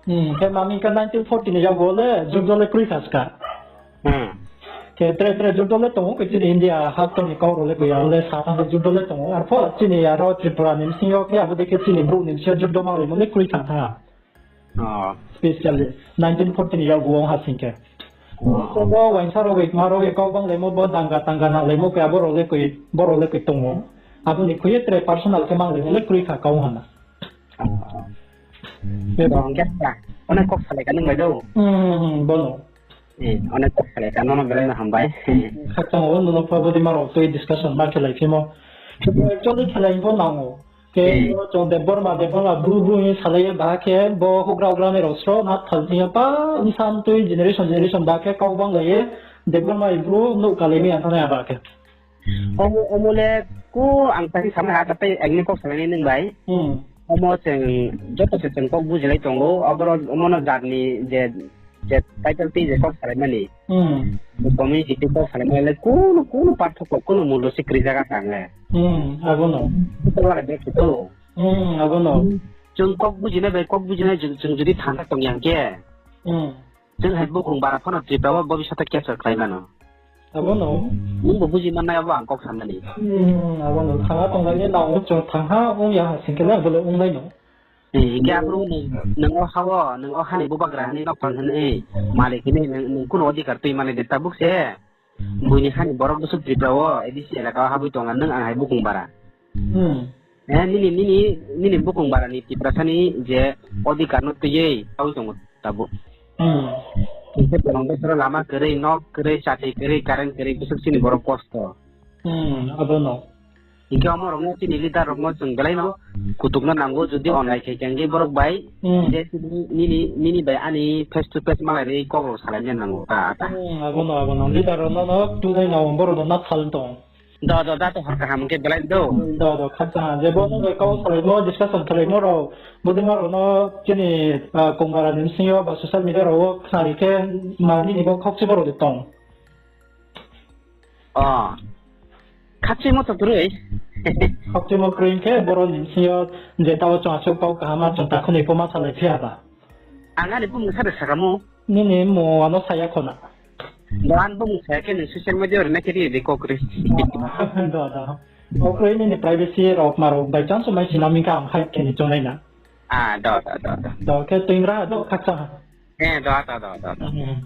Khe mami khe nineteen forty ni yakgu le juddo le kroi kha ska. Khe tre tre juddo le tong ou, khe chini India haktor ni kau rao le koi ya le sa thanng le juddo le tong ou. Arphuh chini aro Tripura ni bsing yo khe abo dei khe chini brouh ni bsing yo juddo ma laimo le kroi kha tha. Specially nineteen forty ni yakgu ong ha sing khe. Bo uaingsa rao bai kma rao ye kau bang laimo, bo danga tanga nang laimo khe abo rao le koi, bo rao le koi tong ou. Abo ni khui ye tre personal khe mang laimo le kroi kha kau hana. Onek kok salai ka nung bai do. Bono. Onek kok salai ka, nono belai no hambai. Khakchang o, nono pha bodi ma rao tui discussion ma khelai phimo. Actually khelai pho nang ou. Khe chung Debbarma, Debbarma Bru Bru hing salai ye ba khe bo houhgra houhgra nai rao sro na thal thing yo pa bsa tui generation generation ba khe kau bang lai ye Debbarma Bru nouh kalai mi ya thanng nai ba khe. Omo, omo le ku ang tang samai ha, tei ang ni kok salai nai nung bai. Omo chung joto se chung kok bujilai tong ou, aboro omo no jat ni je, je title tei je kok salai mani. Community tei kok salai mani le kuno, kuno parthokko, kuno mulo se kri jaga tang le. Abo no. Ito wala de kito. Abo no. Chung kok bujinai bai kok bujinai chung, chung jodi thangkha tong yang khe. Chung hai bukung bara phano Tripura wo bo bisata capture khlai mano. Abo no. Nung bo buji mannai abo ang kok samani. Abo no thangha tonglaini nang chung thangha ong ya ha sing khe le abo le ong nai no. Hing khe aphuru nung, nung o ha wo, nung o ha ni bubagra ni nokphang hwn, malik hini nung, nung kuno odhikar tui mani de tabuk se. Bui ni ha ni borok bwswk Tripura wo A D C elaka wo habwi tong, nung ang hai bukung bara. Nini, nini, nini bukung bara ni Tiprasa ni je odhikar no twiwi tabuk tongo tabuk. Hing khe tong bwswk lama kwrwi, nok kwrwi, chati kwrwi, current kwrwi, bwswk chini borok kosto. Abo no. Hing khe omo rok no chini leader rok no chwng belai no kutuk no nango, jodi onlai khe khe hing khe borok bai, je nini, nini bai ani face to face malai ri kok rok salai na nango ta ta. Abo no, abo no leader rok no no tunai no borok no na sal tong. Do, do, da to hor kaham hing khe belai do. Do, do, khakchang ha. Je bo no bai kok salai no, discussion khlai no rok, bodi ma rok no chini, ah, Kongbara ni bsing yo ba social media rok wo khnari khe ma nini bo khokchi borok de tong. O. Khakchimo to kwrwi. Khakchimo kwrwi khe borok ni bsing yo je tao chwng aswk kau kaham ma chwng takhunoi pho ma salai phiya ba. Ang ani bumung sa de sakamo. Nini mo ano saya khona. Bo ani bumung saya khe ni social media rina khe ri de kok kwrwi. Do, do. Kok kwrwi nini privacy rok ma rok by chance mai sina ming kha ang hai khe ni chongnai na. Ah, do, do, do, do. Do khe twingra do khakchang ha. Eh, do, do, do, do, do. Hmm.